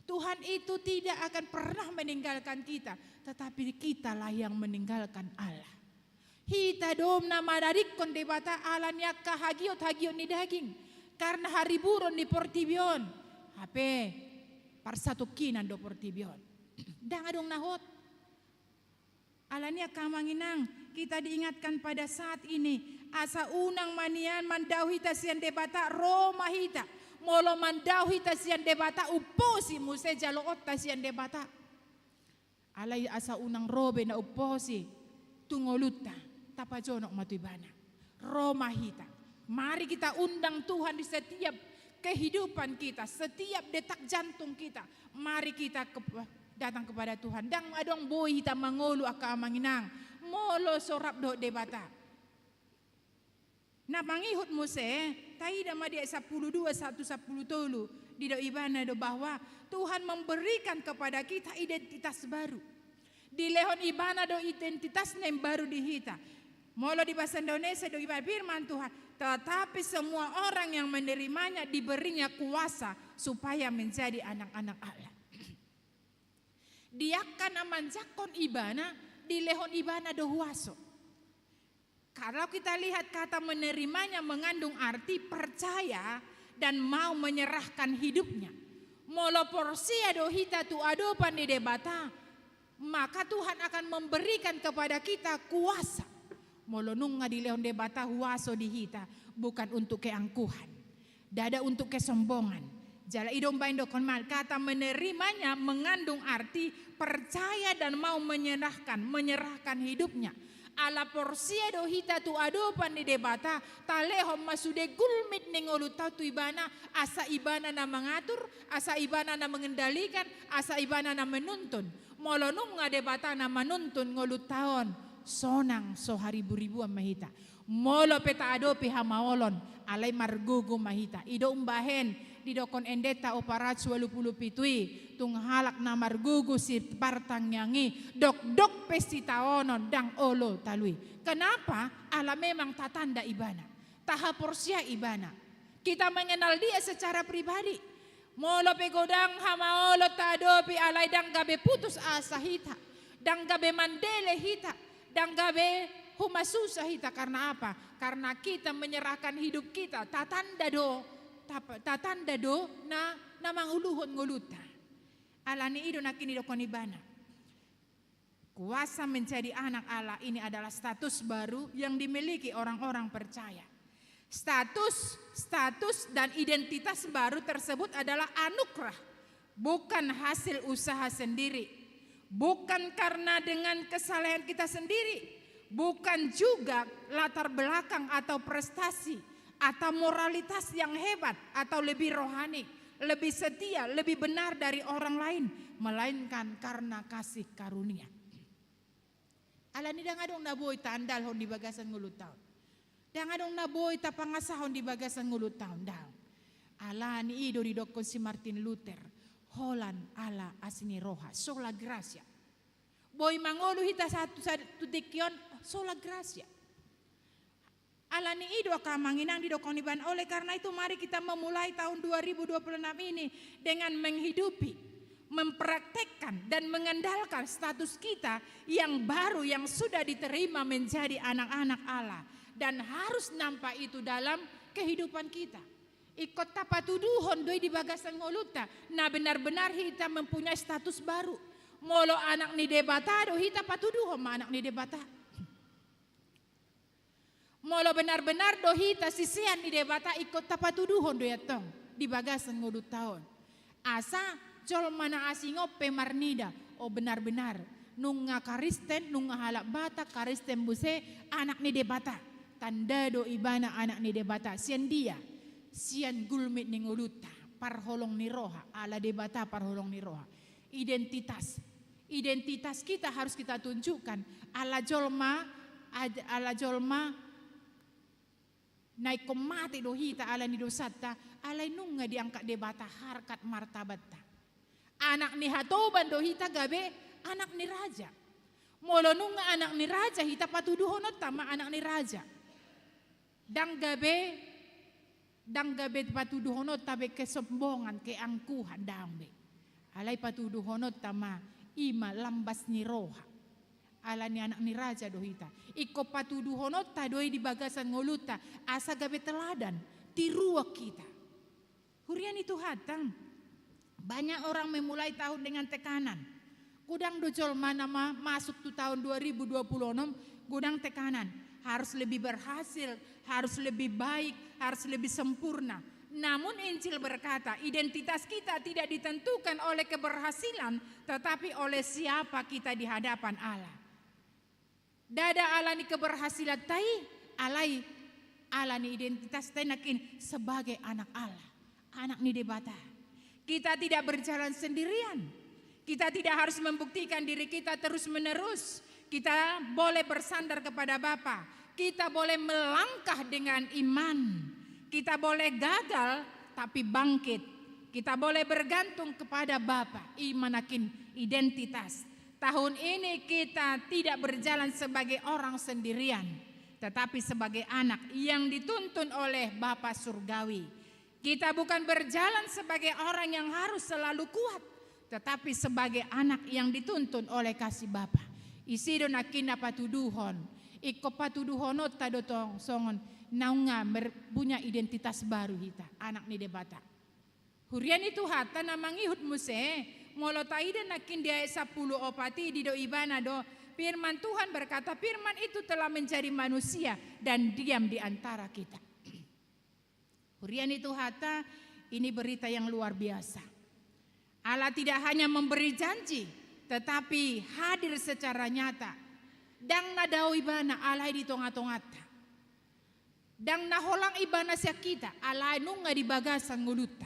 Tuhan itu tidak akan pernah meninggalkan kita, tetapi kitalah yang meninggalkan Allah. Hita do na maradophon Debata ala ni angka hagiot-hagiot ni daging, karena hariburon ni portibi on. Hape parsatongkinan do portibi on. Ndang adong na hot. Ala ni i angka amang inang, kita diingatkan pada saat ini, asa unang ma nian mandao hita sian Debata, ro ma hita. Molo mandao hita sian Debata, umposi muse jaloonta sian Debata. Alai asa unang ro be na umposi tu ngolunta, tapajonok ma tu ibana. Ro ma hita. Mari kita undang Tuhan di setiap kehidupan kita, setiap detak jantung kita. Mari kita ke-, datang kepada Tuhan. Ndang adong boi hita mangolu angka amang inang, molo so rap dohot Debata. Na mangihut muse, taida ma di ayat sampulu dua sahat tu sampulu tolu, didok ibana do bahwa Tuhan memberikan kepada kita identitas baru. Dilehon ibana do identitas na baru di hita. Molo di bahasa Indonesia do ibana, firman Tuhan, tetapi semua orang yang menerimanya diberinya kuasa supaya menjadi anak-anak Allah. Di angka na manjangkon ibana, dilehon ibana do huaso. Kalau kita lihat kata menerimanya mengandung arti percaya dan mau menyerahkan hidupnya. Molo porsea do hita tu adopan ni Debata, maka Tuhan akan memberikan kepada kita kuasa. Molo nunga dilehon Debata huaso di hita, bukan untuk keangkuhan. Ndada untuk kesombongan. Jala i do umbaen dokkon ma, kata menerimanya mengandung arti percaya dan mau menyerahkan, menyerahkan hidupnya. Ala porsea do hita tu adopan ni Debata, talehon ma sude gulmit ni ngolunta tu ibana, asa ibana na mangatur, asa ibana na mengendalikan, asa ibana na menuntun. Molo nunga Debata na manuntun ngolunta on, sonang so hariburibuan ma hita. Molo pe taadopi hamaolon, alai margogo ma hita. I do umbahen didokkon endenta Opat ratus ualu pulu pitu i, tung halak na margogo sipartangiang i, dokdok pe sitaonon, ndang olo talui. Kenapa? Ala memang tatanda ibana, tahaporsea ibana. Kita mengenal dia secara pribadi. Molo pe godang hamaolon taadopi, alai ndang gabe putus asa hita, ndang gabe mandele hita, ndang gabe humasusa hita. Karena apa? Karena kita menyerahkan hidup kita, tatanda do, tap-, tatanda do na, na manguluhon ngolunta. Alani i do nangkin didokkon ibana. Kuasa menjadi anak Allah ini adalah status baru yang dimiliki orang-orang percaya. Status, status dan identitas baru tersebut adalah anugerah, bukan hasil usaha sendiri, bukan karena dengan kesalehan kita sendiri, bukan juga latar belakang atau prestasi, atau moralitas yang hebat atau lebih rohani, lebih setia, lebih benar dari orang lain, melainkan karena kasih karunia. Alani ndang adong na boi taandalhon di bagasan ngolunta on. Ndang adong na boi tapangasahon di bagasan ngolunta on, ndang. Alani i do didokkon si Martin Luther, holan ala asi ni roha, sola gratia. Boi mangolu hita satu, satu tingki on, sola gratia. Alani i do angka amang inang didokkon ibana. Oleh karena itu, mari kita memulai tahun dua ribu dua puluh enam ini dengan menghidupi, mempraktekkan, dan mengandalkan status kita yang baru yang sudah diterima menjadi anak-anak Allah. Dan harus nampak itu dalam kehidupan kita. Ingkon tapatuduhon do i di bagasan ngolunta, na benar-benar hita mempunyai status baru. Molo anak ni Debata do hita, patuduhon ma anak ni Debata. Molo benar-benar do hita sisean ni Debata, ingkon tapatuduhon do i antong. di bagasan ngolunta on. Asa jolma na asing on pe marnida, o benar-benar, nunga Kristen, nunga halak Batak, Kristen muse, anak ni Debata. Tanda do ibana anak ni Debata. Sian dia? Sian gulmit ni ngolunta, parholong ni roha, ala Debata parholong ni roha. Identitas. Identitas kita harus kita tunjukkan. Ala jolma, ad-, ala jolma na ingkon mate do hita ala ni dosanta, alai nunga diangkat Debata harkat martabatta. Anak ni hatoban do hita gabe anak ni raja. Molo nunga anak ni raja hita, patuduhononta ma anak ni raja. Ndang gabe, ndang gabe patuduhononta be kesombongan, keangkuhan, ndang be. Alai patuduhononta ma i ma lambas ni roha. Ala ni anak ni raja do hita. Ingkon patuduhononta do i di bagasan ngolunta, asa gabe teladan, tiruan hita. Huria ni Tuhanta, banyak orang memulai tahun dengan tekanan. Godang do jolma na ma-, masuk tu tahun dua ribu dua puluh enam, godang tekanan. Harus lebih berhasil, harus lebih baik, harus lebih sempurna. Namun Injil berkata, identitas kita tidak ditentukan oleh keberhasilan, tetapi oleh siapa kita di hadapan Allah. Ndada ala ni keberhasilanta i, alai ala ni identitasta i nangkin sebagai anak Allah, anak ni Debata. Kita tidak berjalan sendirian. Kita tidak harus membuktikan diri kita terus-menerus. Kita boleh bersandar kepada Bapa. Kita boleh melangkah dengan iman. Kita boleh gagal, tapi bangkit. Kita boleh bergantung kepada Bapa. I ma nangkin identitas. Tahun ini kita tidak berjalan sebagai orang sendirian, tetapi sebagai anak yang dituntun oleh Bapa Surgawi. Kita bukan berjalan sebagai orang yang harus selalu kuat, tetapi sebagai anak yang dituntun oleh kasih Bapa. I si do nangkin na patuduhon. Ingkon patuduhononta do tong songon naung mer-, punya identitas baru hita, anak ni Debata. Huria ni Tuhanta na mangihut muse, molo taida nangkin di ayat sampulu opat i, didok ibana do, firman Tuhan berkata, firman itu telah menjadi manusia dan diam di antara kita. Huria ni Tuhanta, ini berita yang luar biasa. Allah tidak hanya memberi janji, tetapi hadir secara nyata. Ndang na dao ibana, alai di tonga-tonganta. Ndang na holang ibana sian hita, alai nunga di bagasan ngolunta.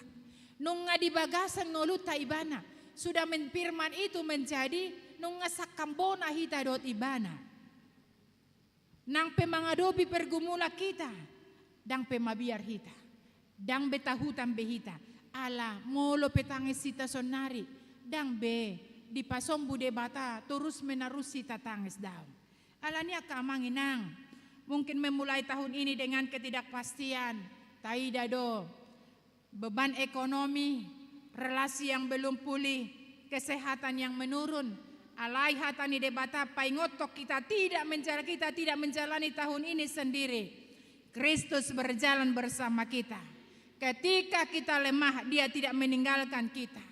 Nunga di bagasan ngolunta ibana. Sudah men-, firman itu menjadi, nunga sangkambona hita dohot ibana. Nang pe mangadopi pergumulan hita, ndang pe mabiar hita, ndang be tahutan be hita, ala molo pe tangis hita saonari, ndang be dipasombu Debata torus menerus hita tangis, daong. Alani i angka amang inang, mungkin memulai tahun ini dengan ketidakpastian, taida do, beban ekonomi, relasi yang belum pulih, kesehatan yang menurun. Alai hata ni Debata paingothon hita tidak menjal-, kita tidak menjalani tahun ini sendiri. Kristus berjalan bersama kita. Ketika kita lemah, Dia tidak meninggalkan kita.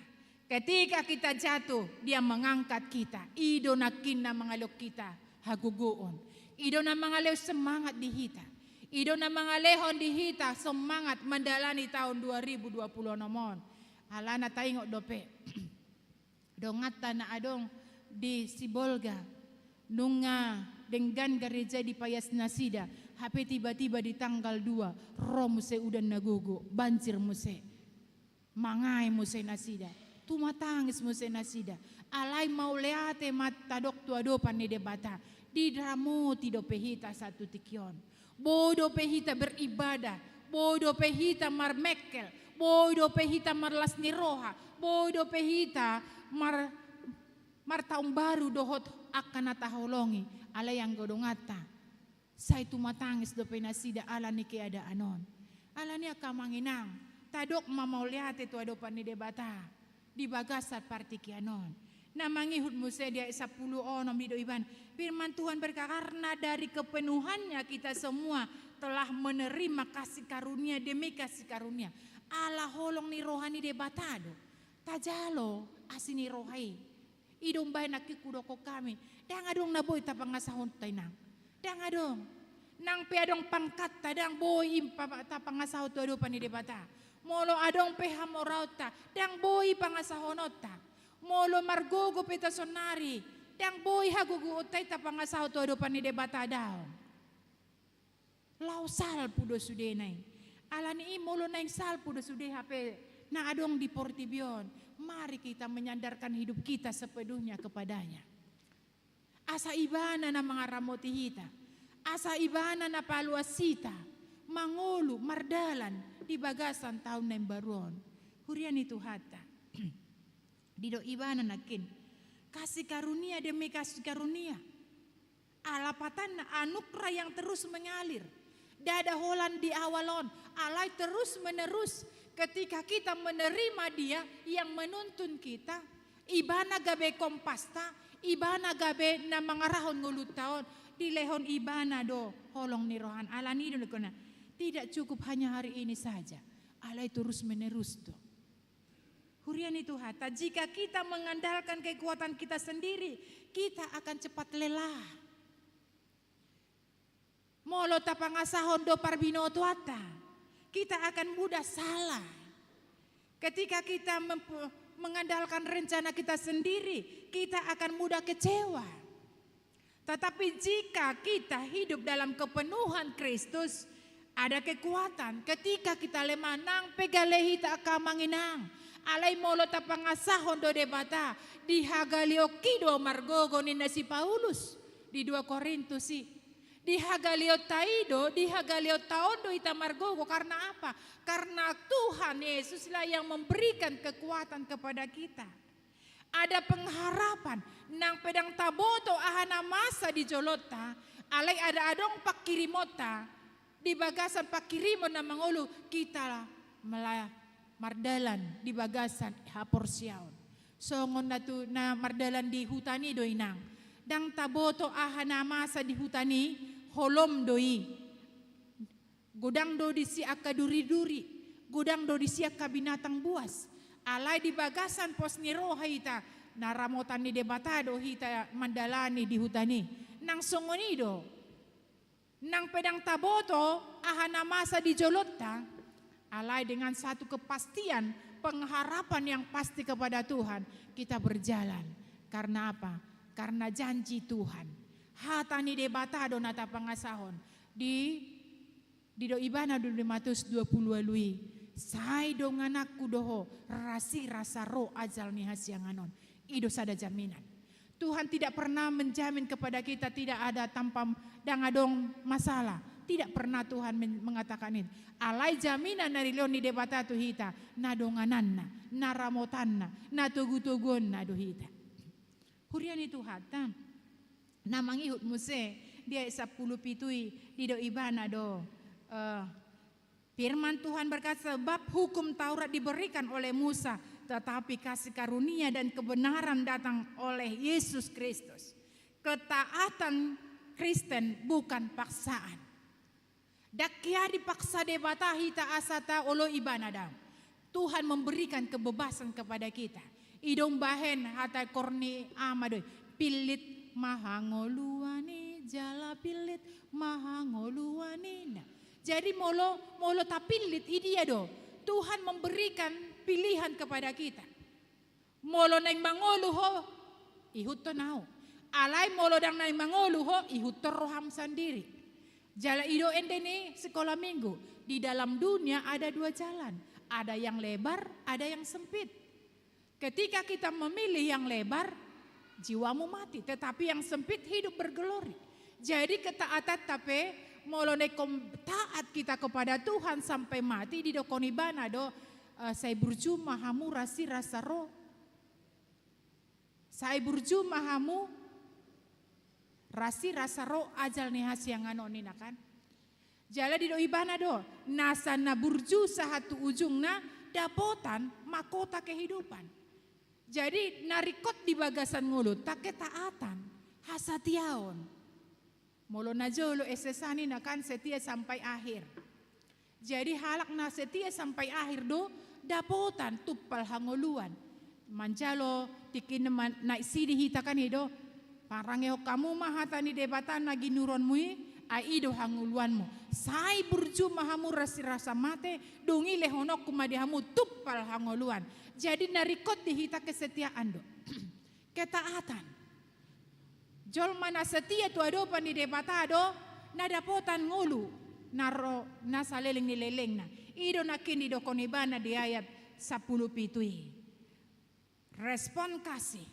Ketika kita jatuh, Dia mengangkat kita. I do nangkin na mangalehon hita hagogoon. I do na mangalehon semangat di hita. I do na mangalehon di hita semangat mandalani tahun dua ribu dua puluh enam on. Alana taingot dope donganta na adong di Sibolga, nunga denggan gareja dipaias nasida, hape tiba-tiba di tanggal dua, ro muse udan na gogo, banjir muse. Mangae muse nasida, tumatangis muse nasida. Alai mauliate ma tadok tu adopan ni Debata, diramoti dope hita saat tu tingki on. Boi dope hita beribadah, boi dope hita marmengkel, boi dope hita marlas ni roha, boi dope hita mar-, martaon baru dohot angka na taholongi, alai anggo donganta sai tumatangis dope nasida ala ni keadaan on. Alani i angka amang inang, tadok ma mauliate tu adopan ni Debata di bagasan partingkian on. Na mangihut muse di ayat sampulu onom, didok ibana, firman Tuhan berkata, karena dari kepenuhannya kita semua telah menerima kasih karunia demi kasih karunia. Ala holong ni roha ni Debata do tajalo asi ni roha i. I do umbahen nangkin hudokkon hami, ndang adong na boi tapangasahonta inang. Ndang adong. Nang pe adong pangkatta, ndang boi i pa-, tapangasahon tu adopan ni Debata. Molo adong pe hamoraonta, ndang boi pangasahononta. Molo margogo pe hita saonari, ndang boi hagogoonta i tapangasahon tu adopan ni Debata, daong. Laho salpu do sudena i. Alani i molo naeng salpu do sude hape na adong di portibi on, mari kita menyandarkan hidup kita sepenuhnya kepada-Nya. Asa Ibana na mangaramoti hita, asa Ibana na paluas hita mangolu mardalan di bagasan taon na imbaru on. Huria ni Tuhanta. Didok Ibana nangkin, kasih karunia demi kasih karunia. Ala patanna anugerah yang terus mengalir. Ndada holan di awal on, alai terus menerus ketika kita menerima Dia yang menuntun kita, Ibana gabe kompasta, Ibana gabe na mangarahon ngolunta on, dilehon Ibana do holong ni rohana. Alani i do ningkona, tidak cukup hanya hari ini saja, alai terus menerus do. Huria ni Tuhanta, jika kita mengandalkan kekuatan kita sendiri, kita akan cepat lelah. Molo tapangasahon do parbinotoanta, kita akan mudah salah. Ketika kita mempu-, mengandalkan rencana kita sendiri, kita akan mudah kecewa. Tetapi jika kita hidup dalam kepenuhan Kristus, ada kekuatan ketika kita lemah, nang pe gale hita angka amang inang. Alai molo tapangasahon do Debata, dihagaleonki do margogo ninna si Paulus di dua Korintus i. Dihagaleonta i do, dihagaleonta on do hita margogo. Karena apa? Karena Tuhan Yesuslah yang memberikan kekuatan kepada kita. Ada pengharapan, nang pe ndang taboto aha na masa di jolonta, alai ada adong pangkirimonta, di bagasan pangkirimon na mangolu, kita mela-, mardalan di bagasan haporseaon. Songon na tu, na mardalan di huta ni do inang. Ndang taboto aha na masa di huta ni, holom do i. Godang do disi angka duri-duri, godang do disi angka binatang buas. Alai di bagasan pos ni roha hita, na ramotan ni Debata do hita mandalani di huta ni. Nang songon i do. Nang pe ndang taboto aha na masa di jolonta, alai dengan satu kepastian, pengharapan yang pasti kepada Tuhan, kita berjalan. Karena apa? Karena janji Tuhan. Hata ni Debata do na tapangasahon. Di Didok Ibana do di Matius dua pulu ualu i, sai dongananku do ho, rasirasa ro ajal ni hasiangan on. I do sada jaminan. Tuhan tidak pernah menjamin kepada kita tidak ada tanpa, ndang adong masalah. Tidak pernah Tuhan men-, mengatakan itu. Alai jaminan na nilehon ni Debata tu hita, na dongananna, na ramotanna, na togu-toguonna do hita. Huria ni Tuhanta. Na mangihut muse di ayat sampulu pitu i, didok Ibana do, eh, firman Tuhan berkata, sebab hukum Taurat diberikan oleh Musa, tetapi kasih karunia dan kebenaran datang oleh Yesus Kristus. Ketaatan Kristen bukan paksaan. Ndang hea dipaksa Debata hita asa taoloi Ibana, daong. Tuhan memberikan kebebasan kepada kita. I do umbahen hata koor ni ama do i, pillit ma hangoluan i, jala pillit ma hangoluan i. Nah, jadi molo, molo tapillit, i dia do? Tuhan memberikan pilihan kepada kita. Molo naeng mangolu ho, ihuthon ahu. Alai molo ndang naeng mangolu ho, ihuthon roham sandiri. Jala i do ende ni sekolah minggu, di dalam dunia ada dua jalan. Ada yang lebar, ada yang sempit. Ketika kita memilih yang lebar, jiwamu mati, tetapi yang sempit hidup bergelori. Jadi ketaatan ta pe, molo naeng taat kita kepada Tuhan sampai mati, didokkon Ibana do, eh, sai burju ma hamu rasirasa ro. Sai burju ma hamu rasirasa ro ajal ni hasiangan on, ninna kan. Jala didok Ibana do, nasa na burju sahat tu ujungna dapotan mahkota kehidupan. Jadi na ringkot di bagasan ngolunta ketaatan, hasatiaon. Molo najolo S S A ninna kan, setia sampai akhir. Jadi halak na setia sampai akhir do dapotan tumpal hangoluan. Manjalo tingki na man-, naik sidi hita kan i do. Parangehon hamu ma hata ni Debata na ginuronmu i, Ai i do hangoluanmu. Sai burju ma hamu rasirasa mate, dung i lehononku ma di hamu tumpal hangoluan. Jadi na ringkot di hita kesetiaan do. Ketaatan. Jolma na setia tu adopan ni Debata do na dapotan ngolu na ro na saleleng ni lelengna. I do nangkin didok ibana di ayat sampulu pitu i. Respon kasih,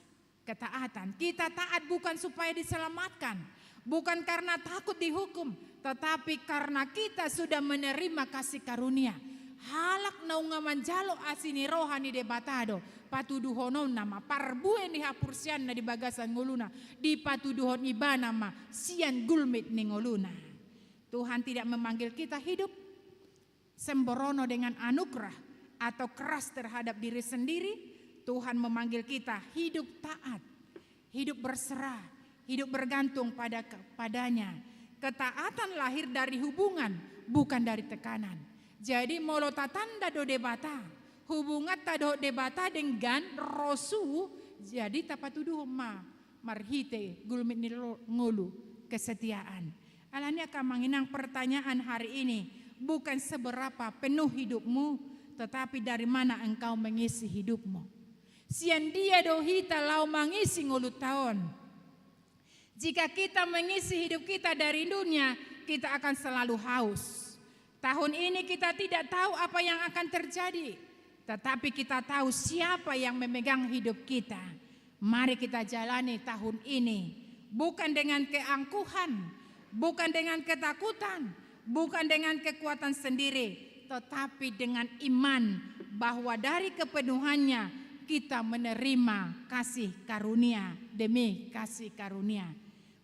ketaatan. Kita taat bukan supaya diselamatkan, bukan karena takut dihukum, tetapi karena kita sudah menerima kasih karunia. Halak na nunga manjalo asi ni roha ni Debata do patuduhononna ma parbue ni haporseaonna di bagasan ngoluna, dipatuduhon ibana ma sian gulmit ni ngoluna. Tuhan tidak memanggil kita hidup sembrono dengan anugerah atau keras terhadap diri sendiri. Tuhan memanggil kita hidup taat, hidup berserah, hidup bergantung pada kepadanya. Ketaatan lahir dari hubungan, bukan dari tekanan. Jadi molo tatanda do Debata, hubunganta dohot Debata denggan, rosu, jadi tapatuduhon ma marhite gulmit ni lo- ngolu, kesetiaan. Alani angka amang inang, pertanyaan hari ini bukan seberapa penuh hidupmu, tetapi dari mana engkau mengisi hidupmu. Sian dia do hita laho mangisi ngolunta on. Jika kita mengisi hidup kita dari dunia, kita akan selalu haus. Tahun ini kita tidak tahu apa yang akan terjadi, tetapi kita tahu siapa yang memegang hidup kita. Mari kita jalani tahun ini bukan dengan keangkuhan, bukan dengan ketakutan, bukan dengan kekuatan sendiri, tetapi dengan iman bahwa dari kepenuhannya kita menerima kasih karunia demi kasih karunia.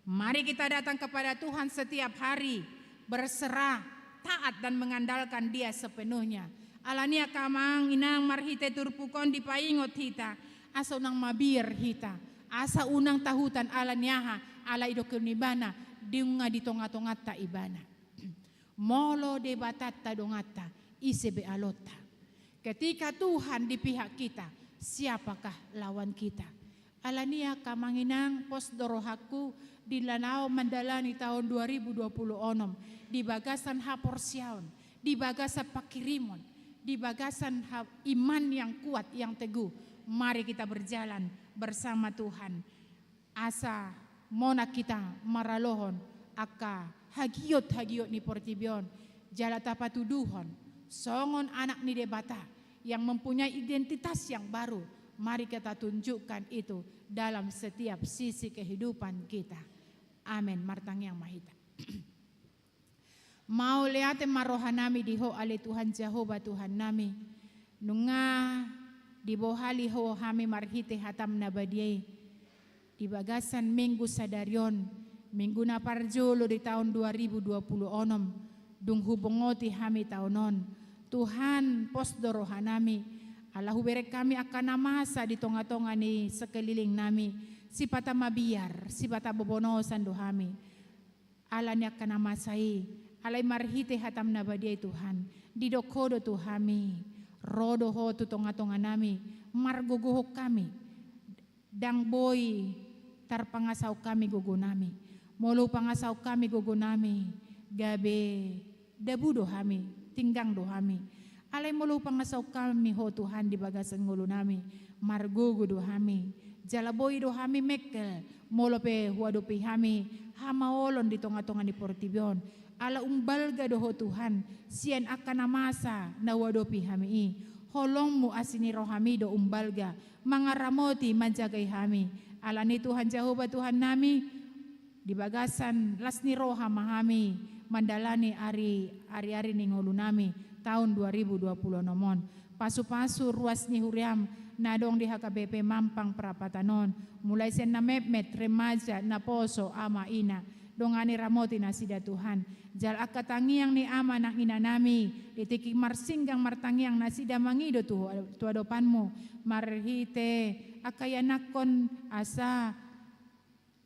Mari kita datang kepada Tuhan setiap hari, berserah, taat, dan mengandalkan Dia sepenuhnya. Alani angka amang inang, marhite turpuk on dipaingot hita, asa unang mabiar hita, asa unang tahutan. Alani aha? Ala didok ibana, nunga di tonga-tonganta ibana. Molo Debatanta donganta, ise be alonta? Ketika Tuhan di pihak kita, siapakah lawan kita? Alani angka amang inang, pos do rohangku di na laho mandalani tahun dua ribu dua puluh onom di bagasan haporseaon, di bagasan panghirimon, di bagasan ha- iman yang kuat, yang teguh. Mari kita berjalan bersama Tuhan. Asa monang hita maralohon angka hagiot-hagiot ni portibi on, jala tapatuduhon songon anak ni Debata yang mempunyai identitas yang baru. Mari kita tunjukkan itu dalam setiap sisi kehidupan kita. Amen. Martangiang ma hita. Mauliate ma rohanami di Ho ale Tuhan Jahowa Tuhannami. Nunga dibohali Ho hami marhite hataM na badia i di bagasan minggu sadari on, minggu na parjolo di taon dua ribu dua pulu onom, dung hubongoti hami taon on. Tuhan, pos do rohanami, ala hubereng hami angka na masa di tonga-tonga ni sekelilingnami. Sipata mabiar, sipata bobonosan do hami. Ala ni angka na masa i, alai marhite hataM na badia i Tuhan, didok Ho do tu hami, ro do Ho tu tonga-tonganami, margogohon hami, ndang boi tarpangasahon hami gogonami. Molo hupangasahon hami gogonami, gabe dabu do hami, tinggang do hami. Alai molo hupangasahon hami Ho Tuhan di bagasan ngolunami, margogo do hami. Jala boi do hami mengkel, molo pe huadopi hami hamaolon di tonga-tonga ni portibi on. Ala umbalga do Ho Tuhan, sian angka na masa na huadopi hami i. HolongMu asi ni rohaM i do umbalga, mangaramoti, manjagai hami. Ala ni Tuhan Jahowa Tuhannami, di bagasan las ni roha ma hami mandalani ari, ari-ari ni ngolunami taon dua ribu dua pulu onom on. Pasu-pasu ruas ni huriaM na adong di H K B P Mampang Prapatan on, mulai sian na metmet, remaja, naposo, ama, ina, dongani, ramoti nasida Tuhan. Jala angka tangiang ni ama nang inanami, di tingki marsinggang martangiang nasida mangido tu, tu adopanMu, marhite angka ianakhon asa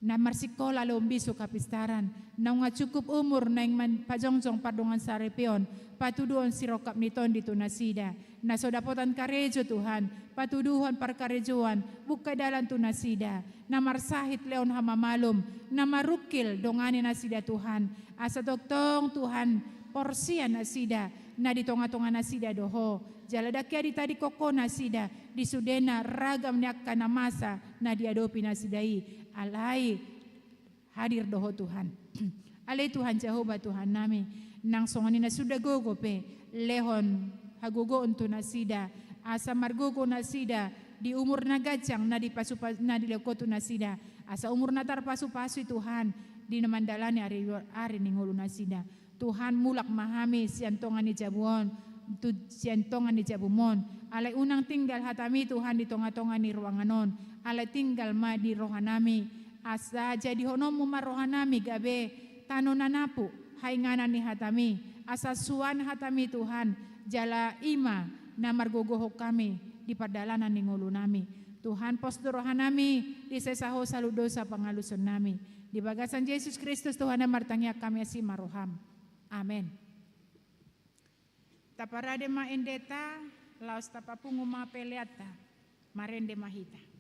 Na marsikola lehon bisuk hapistaran, na nunga cukup umur naeng man-, pajongjong pardongansaripeon, patuduhon sirongkap ni tondi tu nasida. Na so dapotan karejo Tuhan, patuduhon parkarejoan, buka dalan tu nasida. Na marsahit lehon hamamalum, na marungkil dongani nasida Tuhan. Asa tongtong Tuhan, porsian nasida, na di tonga-tonga nasida do Ho. Jala ndang hea ditadingkon Ho nasida, di sudena ragam ni angka na masa, na diadopi nasida i. Alai, hadir do Ho Tuhan. Ale Tuhan Jahowa Tuhannami, nang songon i na suda gogo pe, lehon hagogoon tu nasida, asa margogo nasida, di umur na ganjang na dipasupa-, na dilehon Ho tu nasida, asa umur na tarpasupasu i Tuhan, di na mandalani ari, ari ni ngolu nasida. Tuhan, mulak ma hami sian tonga ni jabu on, tu sian tonga ni jabumon. Alai unang tinggal hatami Tuhan di tonga-tonga ni ruangan on. Alai tinggal ma di rohanami. Asa jadihononmu ma rohanami gabe tano na napu, hainganan ni hatami. Asa suan hatami Tuhan, jala i ma na margogohon hami di pardalanan ni ngolunami. Tuhan, pos do rohanami, disesa Ho saluhut dosa pangalusonnami. Di bagasan Jesus Kristus Tuhan na martangiang hami, asi ma roham. Amen. Taparade ma endeta, laos tapapungu ma peleanta, marende ma hita.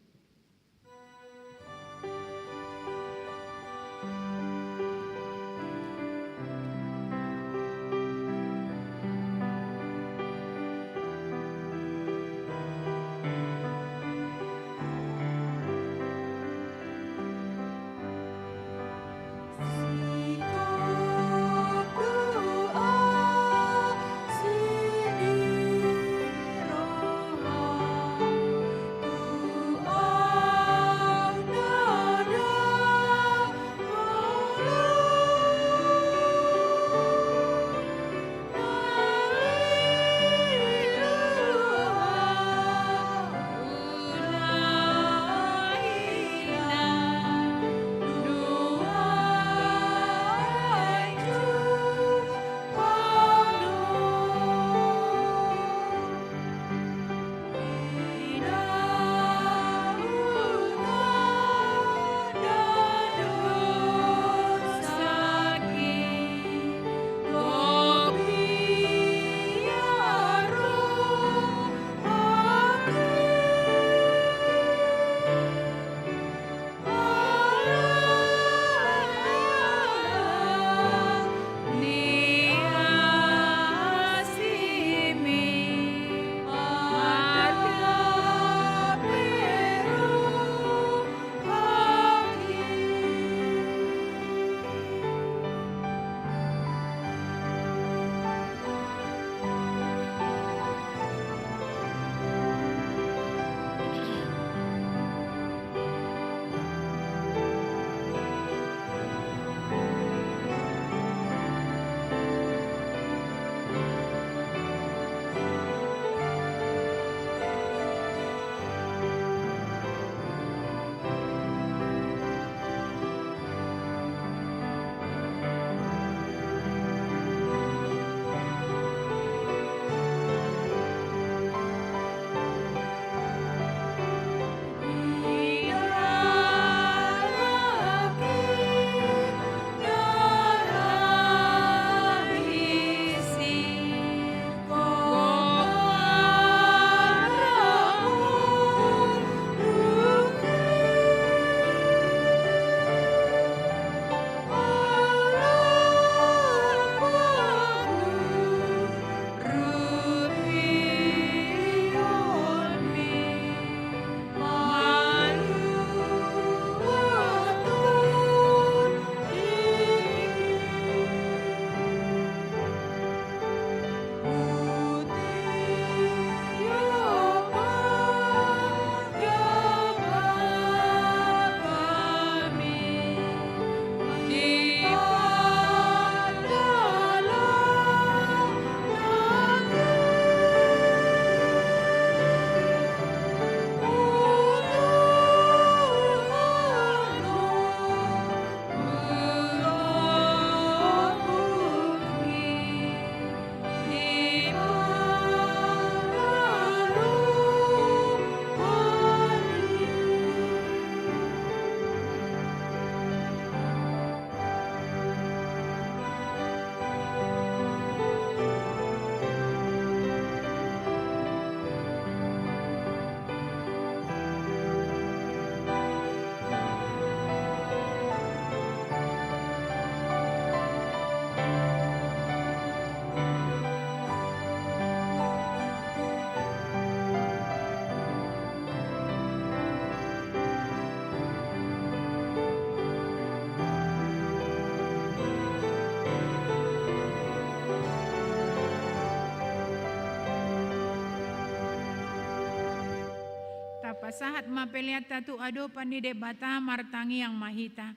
Sahat ma peleanta tu adopan ni Debata, martangiang ma hita.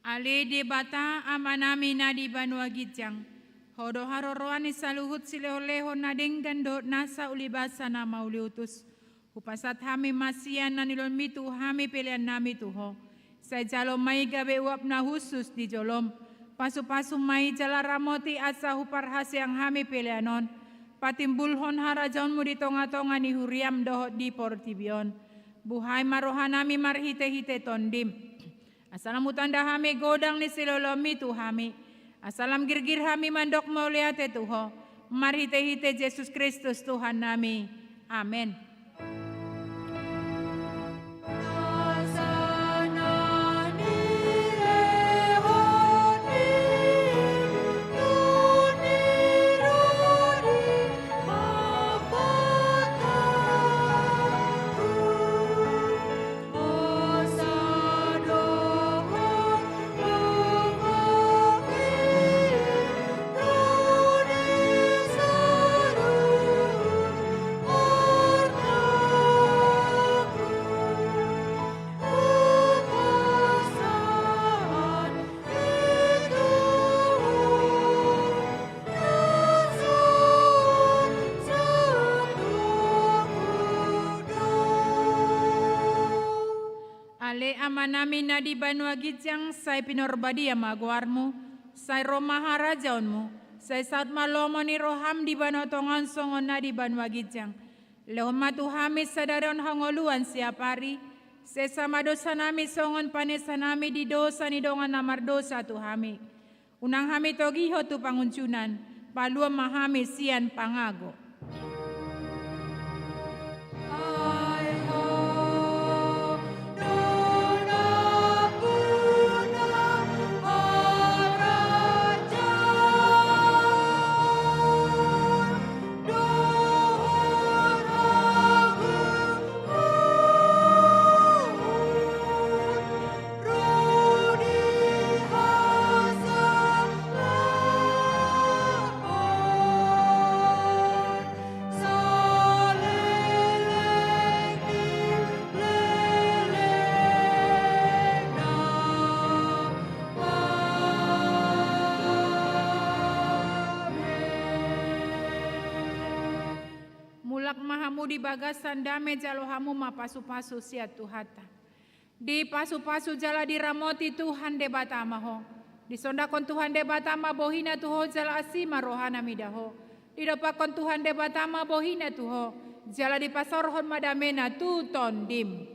Ale Debata, Amanami na di banua ginjang, Ho do haroroan ni saluhut silehonlehon na denggan dohot nasa ulibasa na mauliutus. Hupasahat hami ma sian na nilehonMi tu hami peleannami tu Ho. Sai jalo ma i gabe uap na hushus di joloM. Pasupasu ma i jala ramoti asa huparhaseang hami pelean on patimbulhon harajaonMu di tongatonga ni huriaM dohot di portibi on. Buhai ma rohanami marhitehite TondiM, asa lam hutanda hami godang ni silehonlehonMi tu hami, asa lam girgir hami mandok mauliate tu Ho, marhitehite Jesus Kristus Tuhannami. Amen. Ale Amanami na di banua ginjang, sai pinarbadia ma goarMu, sai ro ma harajaonMu, sai saut ma lomo ni rohaM di banua tonga on songon na di banua ginjang. Lehon ma tu hami sadari on hangoluan siapari. Sesa ma dosanami songon panesanami di dosa ni dongan na mardosa tu hami. Unang hami togihon tu pangunjunan, palua ma hami sian pangago. Mulak ma hamu di bagasan dame, jalo hamu ma pasupasu sian Tuhanta. Dipasupasu jala diramoti Tuhan Debata ma ho. Disondangkon Tuhan Debata ma bohiNa tu ho jala asi ma rohaNa mida ho. Didompakkon Tuhan Debata ma bohiNa tu ho jala dipasaorhon ma dameNa tu tondim.